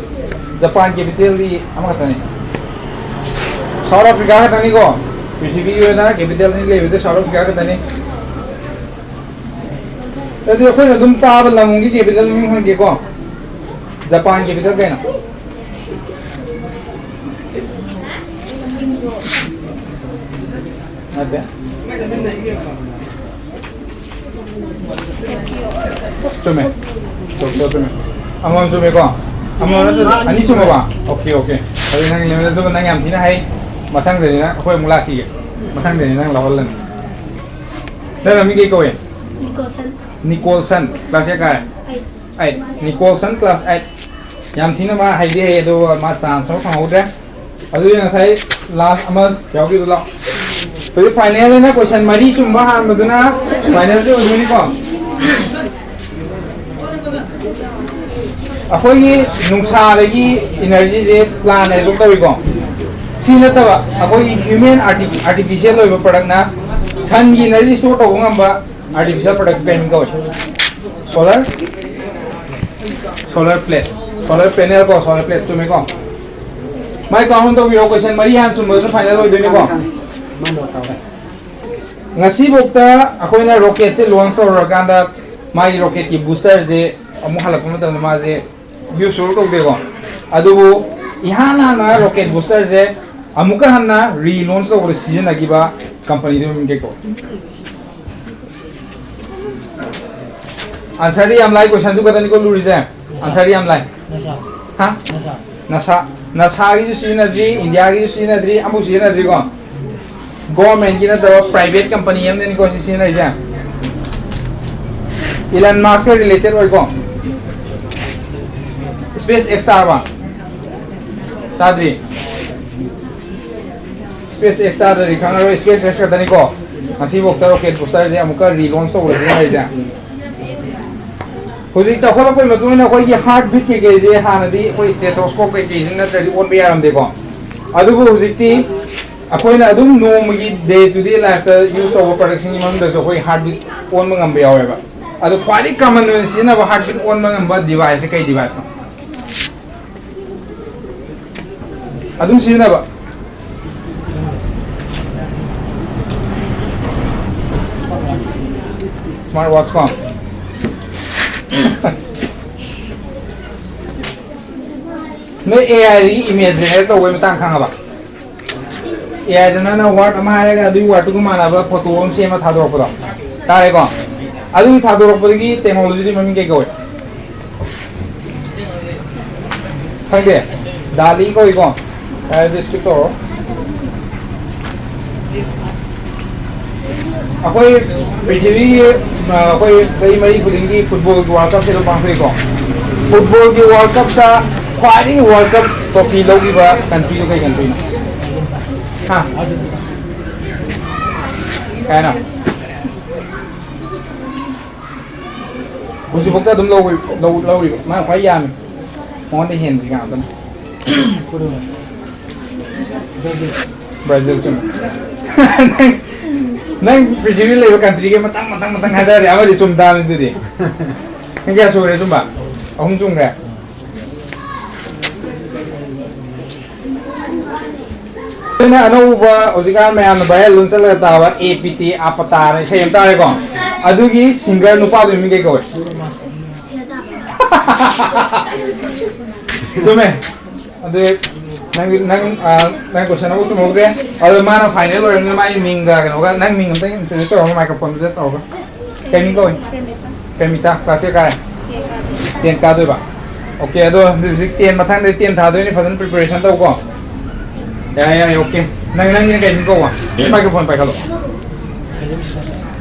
Japan capital ꯗꯤ ꯑꯃꯈꯛꯇꯅꯤ꯫ South Africa ꯈꯛꯇꯅꯤꯀꯣ꯫ ꯄ꯭ꯔꯤꯊꯤꯕꯤꯒꯤ ꯑꯣꯏꯅ capital ꯑꯅꯤ ꯂꯩꯕꯁꯦ South Africa ꯈꯛꯇꯅꯤ꯫ ꯑꯗꯨꯗꯤ ꯑꯩꯈꯣꯏꯅ ꯑꯗꯨꯝ ꯇꯥꯕ ꯂꯝꯒꯤ capital ꯃꯃꯤꯡ ꯍꯪꯒꯦꯀꯣ꯫ Japan capital ꯀꯩꯅꯣ? ꯅꯠꯇꯦ꯫ ꯆꯨꯝꯃꯦ꯫ ꯇꯣꯀꯤꯌꯣ ꯆꯨꯝꯃꯦꯀꯣ? ꯑꯃꯃꯝ ꯆꯨꯝꯃꯦꯀꯣ? ꯑꯃꯃꯝ ꯅꯠꯇ꯭ꯔꯣ? ꯑꯅꯤ ꯆꯨꯝꯃꯕ? Okay, okay꯫ ꯑꯗꯨ ꯅꯪ ꯂꯦꯃꯦꯟꯗꯔꯗꯨ ꯅꯪ ꯌꯥꯝ ꯊꯤꯅ ꯍꯩ꯫ ꯃꯊꯪꯗꯅꯤ ꯅꯪ, ꯑꯩꯈꯣꯏ ꯑꯃꯨꯛ ꯂꯥꯛꯈꯤꯒꯦ꯫ ꯃꯊꯪꯗꯅꯤ ꯅꯪ ꯂꯧꯍꯜꯂꯅꯤ꯫ ꯅꯪ ꯃꯃꯤꯡ ꯀꯩ ꯀꯧꯏ? ꯅꯤꯀꯣꯜꯁꯟ꯫ ꯅꯤꯀꯣꯜꯁꯟ꯫ Class ꯀꯌꯥ ꯀꯥꯔꯦ? ꯑꯩꯠ꯫ Eight꯫ ꯅꯤꯀꯣꯜꯁꯟ class eight꯫ ꯌꯥꯝ ꯊꯤꯅ ꯃꯥ ꯍꯩꯗꯤ ꯍꯩ, ꯑꯗꯨꯒ ꯃꯥ ꯆꯥꯟꯁ ꯑꯃ ꯐꯪꯍꯧꯗ꯭ꯔꯦ꯫ ꯑꯗꯨꯗꯤ ꯉꯁꯥꯏ ꯂꯥꯁ ꯑꯃ ꯌꯥꯎꯈꯤꯕꯗꯣ ꯂꯥꯛꯑꯣ꯫ ꯑꯗꯨꯗꯤ ꯐꯥꯏꯅꯦꯜꯅꯤꯅ ꯀꯣꯏꯁꯟ ꯃꯔꯤ ꯆꯨꯝꯕ ꯍꯥꯟꯕꯗꯨꯅ ꯐꯥꯏꯅꯦꯜꯁꯦ ꯑꯣꯏꯗꯣꯏꯅꯤꯀꯣ꯫ ꯑꯩꯈꯣꯏꯒꯤ ꯅꯨꯡꯁꯥꯗꯒꯤ ꯏꯅꯔꯖꯤꯁꯦ ꯄ꯭ꯂꯥꯟ ꯑꯗꯨꯝ ꯇꯧꯏꯀꯣ꯫ ꯁꯤ ꯅꯠꯇꯕ ꯑꯩꯈꯣꯏꯒꯤ ꯍ꯭ꯌꯨꯃꯦꯟ ꯑꯥꯔꯇꯤꯐꯤꯁꯤꯌꯦꯜ ꯑꯣꯏꯕ ꯄ꯭ꯔꯗꯛꯅ ꯁꯟꯒꯤ ꯏꯅꯔꯖꯤ ꯁ꯭ꯇꯣꯔ ꯇꯧꯕ ꯉꯝꯕ ꯑꯥꯔꯇꯤꯐꯤꯁꯤꯌꯦꯜ ꯄ꯭ꯔꯗꯛ ꯀꯩꯅꯣ ꯀꯧꯏ? Solar, solar plate. Solar panel ꯀꯣ, ꯁꯣꯂꯔ ꯄ꯭ꯂꯦꯠ, ꯆꯨꯝꯃꯦꯀꯣ? ꯃꯥꯏ ꯀꯥꯎꯟ ꯇꯧꯕꯤꯔꯣ, ꯀꯣꯏꯁꯟ ꯃꯔꯤ ꯍꯥꯟꯅ ꯆꯨꯝꯕꯗꯨꯅ ꯐꯥꯏꯅꯦꯜ ꯑꯣꯏꯗꯣꯏꯅꯤꯀꯣ꯫ ꯉꯁꯤꯐꯥꯎꯗ ꯑꯩꯈꯣꯏꯅ ꯔꯣꯀꯦꯠꯁꯦ ꯂꯣꯟꯆ ꯇꯧꯔꯀꯥꯟꯗ ꯃꯥꯒꯤ ꯔꯣꯀꯦꯠꯀꯤ ꯕꯨꯁꯇꯔꯁꯦ ꯑꯃꯨꯛ ꯍꯜꯂꯛꯄ ꯃꯇꯝꯗ ꯃꯥꯁꯦ ꯌꯨꯁ ꯁꯨꯡꯇꯧ ꯇꯧꯗꯦꯀꯣ꯫ ꯑꯗꯨꯕꯨ ꯏꯍꯥꯟ ꯍꯥꯟꯅ ꯔꯣꯀꯦꯠ ꯕꯨꯁꯇꯔꯁꯦ ꯑꯃꯨꯛꯀ ꯍꯟꯅ ꯔꯤ ꯂꯣꯟꯆ ꯇꯧꯕꯗ ꯁꯤꯖꯤꯟꯅꯈꯤꯕ ꯀꯝꯄꯅꯤꯗꯨ ꯃꯃꯤꯡ ꯀꯩ ꯀꯧꯏ? ꯑꯟꯁꯔꯗꯤ ꯌꯥꯝ ꯂꯥꯏ, ꯀꯣꯏꯁꯟꯗꯨ ꯈꯛꯇꯅꯤꯀꯣ ꯂꯨꯔꯤꯁꯦ꯫ ꯑꯟꯁꯔꯗꯤ ꯌꯥꯝ ꯂꯥꯏ꯫ ꯅꯁꯥ꯫ ꯍꯥ? ꯅꯁꯥ꯫ ꯅꯁꯥ꯫ ꯅꯁꯥꯒꯤꯁꯨ ꯁꯤꯖꯤꯟꯅꯗ꯭ꯔꯤ, ꯏꯟꯗꯤꯌꯥꯒꯤꯁꯨ ꯁꯤꯖꯤꯟꯅꯗ꯭ꯔꯤ, ꯑꯃꯐꯥꯎ ꯁꯤꯖꯤꯟꯅꯗ꯭ꯔꯤꯀꯣ꯫ ꯒꯣꯔꯃꯦꯟꯒꯤ ꯅꯠꯇꯕ ꯄ꯭ꯔꯥꯏꯚꯦꯠ ꯀꯝꯄꯅꯤ ꯑꯃꯅꯤꯀꯣ ꯁꯤ ꯁꯤꯖꯤꯟꯅꯔꯤꯁꯦ꯫ ꯏꯂꯟ ꯃꯥꯁꯀ ꯔꯤꯂꯦꯇꯦꯠ ꯑꯣꯏꯀꯣ꯫ ꯁ꯭ꯄꯦꯁ ꯑꯦꯛꯁ ꯇꯥꯔꯕ? ꯇꯥꯗ꯭ꯔꯤ? ꯁ꯭ꯄꯦꯁ ꯑꯦꯛꯁ ꯇꯥꯗ꯭ꯔꯗꯤ ꯈꯪꯉꯔꯣꯏ, ꯁ꯭ꯄꯦꯁ ꯑꯦꯛꯁ ꯈꯛꯇꯅꯤꯀꯣ꯫ ꯉꯁꯤꯐꯥꯎꯗ ꯔꯣꯀꯦꯠ ꯕꯨꯁꯇꯔꯁꯦ ꯑꯃꯨꯛꯀ ꯔꯤꯂꯣꯟꯆ ꯇꯧꯕꯁꯤꯅ ꯂꯩꯔꯤꯁꯦ꯫ ꯍꯧꯖꯤꯛ ꯆꯥꯎꯈꯠꯂꯛꯄꯒꯤ ꯃꯇꯨꯡ ꯏꯟꯅ ꯑꯩꯈꯣꯏꯒꯤ ꯍꯥꯔꯠ ꯕꯤꯠ ꯀꯩꯀꯩꯁꯦ ꯍꯥꯟꯅꯗꯤ ꯑꯩꯈꯣꯏ ꯁ꯭ꯇꯦꯊꯣꯁꯀꯣꯞ ꯀꯩꯀꯩꯁꯤ ꯅꯠꯇ꯭ꯔꯗꯤ ꯑꯣꯟꯕ ꯌꯥꯔꯝꯗꯦꯀꯣ꯫ ꯑꯗꯨꯕꯨ ꯍꯧꯖꯤꯛꯇꯤ ꯑꯩꯈꯣꯏꯅ ꯑꯗꯨꯝ ꯅꯣꯡꯃꯒꯤ ꯗꯦ ꯇꯨ ꯗꯦ ꯂꯥꯏꯐꯇ ꯌꯨꯁ ꯇꯧꯕ ꯄ꯭ꯔꯗꯛꯁꯤꯡꯒꯤ ꯃꯅꯨꯡꯗꯁꯨ ꯑꯩꯈꯣꯏ ꯍꯥꯔꯠ ꯕꯤꯠ ꯑꯣꯟꯕ ꯉꯝꯕ ꯌꯥꯎꯋꯦꯕ꯫ ꯑꯗꯣ ꯈ꯭ꯋꯥꯏꯗꯒꯤ ꯀꯃꯟ ꯑꯣꯏꯅ ꯁꯤꯖꯤꯟꯅꯕ ꯍꯥꯔꯠ ꯕꯤꯠ ꯑꯣꯟꯕ ꯉꯝꯕ ꯗꯤꯚꯥꯏꯁꯁꯦ ꯀꯩ ꯗꯤꯚꯥꯏꯁꯅꯣ? ꯑꯗꯨꯝ ꯁꯤꯖꯤꯟꯅꯕ꯫ ꯁ꯭ꯃꯥꯔꯠ ꯋꯥꯠꯆ ꯀꯣ꯫ ꯅꯣꯏ ꯑꯦ ꯑꯥꯏꯗꯒꯤ ꯏꯃꯦꯖ ꯖꯦꯅꯦꯔꯦꯠ ꯇꯧꯕꯒꯤ ꯃꯇꯥꯡ ꯈꯪꯉꯕ? ꯑꯦ ꯑꯥꯏꯗ ꯅꯪꯅ ꯋꯥꯔꯗ ꯑꯃ ꯍꯥꯏꯔꯒ ꯑꯗꯨꯒꯤ ꯋꯥꯔꯗꯇꯨꯒ ꯃꯥꯟꯅꯕ ꯐꯣꯇꯣ ꯑꯃ ꯁꯦꯝꯃ ꯊꯥꯗꯣꯔꯛꯄꯗꯣ꯫ ꯇꯥꯔꯦꯀꯣ? ꯑꯗꯨꯒꯤ ꯊꯥꯗꯣꯔꯛꯄꯗꯒꯤ ꯇꯦꯛꯅꯣꯂꯣꯖꯤꯗꯤ ꯃꯃꯤꯡ ꯀꯩ ꯀꯧꯏ? ꯈꯪꯗꯦ꯫ ꯗꯥꯂꯤ ꯀꯧꯏꯀꯣ꯫ ꯑꯦ, ꯑꯗꯨ ꯁ꯭ꯀꯤꯞ ꯇꯧꯔꯣ꯫ ꯑꯩꯈꯣꯏ ꯄ꯭ꯔꯤꯊꯤꯕꯤꯒꯤ, ꯑ, ꯑꯩꯈꯣꯏ ꯆꯍꯤ ꯃꯔꯤ ꯈꯨꯗꯤꯡꯒꯤ ꯐꯨꯠꯕꯣꯜꯒꯤ ꯋꯥꯔꯜ ꯀꯞꯁꯦ ꯑꯗꯨꯝ ꯄꯥꯡꯊꯣꯛꯏꯀꯣ꯫ ꯐꯨꯠꯕꯣꯜꯒꯤ ꯋꯥꯔꯜ ꯀꯞꯇ ꯈ꯭ꯋꯥꯏꯗꯒꯤ ꯋꯥꯔꯜ ꯀꯞ ꯇ꯭ꯔꯣꯐꯤ ꯂꯧꯈꯤꯕ ꯀꯟꯇ꯭ꯔꯤꯗꯣ ꯀꯩ ꯀꯟꯇ꯭ꯔꯤꯅꯣ? ꯍꯥ? ꯀꯥꯏꯅ? ꯍꯧꯖꯤꯛꯐꯥꯎꯗ ꯑꯗꯨꯝ ꯂꯧꯔꯤ-, ꯂꯧ-, ꯂꯧꯔꯤꯕ꯫ ꯃꯥꯅ ꯈ꯭ꯋꯥꯏ ꯌꯥꯝꯃꯤ꯫ ꯃꯉꯣꯟꯗ ꯍꯦꯟꯗ꯭ꯔꯤ ꯉꯥꯛꯇꯅꯤ꯫ ꯕ꯭ꯔꯥꯖꯤꯜ ꯆꯨꯝꯃꯤ꯫ ꯅꯪ, ꯅꯪ ꯄ꯭ꯔꯤꯊꯤꯕꯤꯗ ꯂꯩꯕ ꯀꯟꯇ꯭ꯔꯤꯒꯤ ꯃꯊꯪ, ꯃꯊꯪ, ꯃꯊꯪ ꯍꯥꯏꯇꯥꯔꯗꯤ ꯑꯃꯗꯤ ꯆꯨꯝ ꯇꯥꯕꯅꯤ ꯑꯗꯨꯗꯤ꯫ ꯅꯪ ꯀꯌꯥ ꯁꯨꯔꯦ ꯑꯆꯨꯝꯕ? ꯑꯍꯨꯝ ꯆꯨꯝꯈ꯭ꯔꯦ꯫ ꯑꯗꯨꯅ ꯑꯅꯧꯕ ꯍꯧꯖꯤꯛꯀꯥꯟ ꯃꯌꯥꯝꯅ viral ꯑꯗꯨꯝ ꯆꯠꯂꯒ ꯇꯥꯕ ꯑꯦ ꯄꯤ ꯇꯤ ꯑꯥ ꯄꯇꯥꯅ ꯏꯁꯩ ꯑꯃ ꯇꯥꯔꯦꯀꯣ꯫ ꯑꯗꯨꯒꯤ singer ꯅꯨꯄꯥꯗꯨꯒꯤ ꯃꯤꯡ ꯀꯩ ꯀꯧꯋꯦ? ꯆꯨꯝꯃꯦ꯫ ꯑꯗꯨ ꯅꯪ, ꯅꯪ, ꯑ, ꯅꯪ question ꯑꯃꯨꯛ ꯆꯨꯝꯍꯧꯗ꯭ꯔꯦ꯫ ꯑꯗꯣ ꯃꯥꯅ final ꯑꯣꯏꯔꯕꯅꯤꯅ ꯃꯥꯒꯤ ꯃꯤꯡꯒ ꯀꯩꯅꯣꯒ, ꯅꯪ ꯃꯤꯡ ꯑꯝꯇ introduce ꯇꯧꯔꯝꯃꯣ microphoneꯗꯨꯗ ꯇꯧꯔꯒ꯫ ꯀꯩ ꯃꯤꯡ ꯀꯧꯏ? ꯄ꯭ꯔꯦꯃꯤꯇꯥ꯫ Class ꯀꯌꯥ ꯀꯥꯔꯦ? Ten ꯀꯥꯗꯣꯏꯕ? Okay, ꯑꯗꯣ ꯍꯧꯖꯤꯛ ten ꯃꯊꯪꯗ ten ꯊꯥꯗꯣꯏꯅꯤ, ꯐꯖꯅ preparation ꯇꯧꯀꯣ꯫ ꯌꯥꯔꯦ, ꯌꯥꯔꯦ, okay꯫ ꯅꯪ, ꯅꯪꯒꯤꯅ ꯀꯩ ꯃꯤꯡ ꯀꯧꯕ? Microphone ꯄꯥꯏꯈꯠꯂꯣ꯫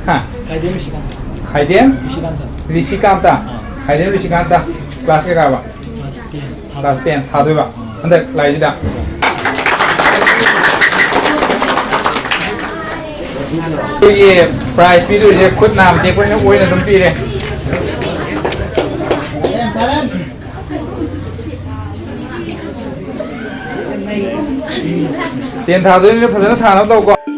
ꯍꯥ? ꯈꯥꯏꯗꯦꯝ ꯔꯤꯁꯤꯀꯥꯟꯇ꯫ ꯈꯥꯏꯗꯦꯝ? ꯔꯤꯁꯤꯀꯥꯟꯇ꯫ ꯔꯤꯁꯤꯀꯥꯟꯇ꯫ ꯑꯥ꯫ ꯈꯥꯏꯗꯦꯝ ꯔꯤꯁꯤꯀꯥꯟꯇ꯫ Class ꯀꯌꯥ ꯀꯥꯕ? Class ten꯫ Class ten ꯊꯥꯗꯣꯏꯕ ꯍꯟꯗꯛ ꯂꯥꯛꯏꯁꯤꯗ꯫ ꯑꯩꯈꯣꯏꯒꯤ prize ꯄꯤꯗꯣꯏꯁꯦ ꯈꯨꯠ ꯅꯥꯝ ꯇꯦꯛꯄ ꯑꯣꯏꯅ ꯑꯗꯨꯝ ꯄꯤꯔꯦ꯫ Ten ꯊꯥꯗꯣꯏꯅꯤꯅ ꯐꯖꯅ ꯊꯥꯅꯕ ꯇꯧꯀꯣ꯫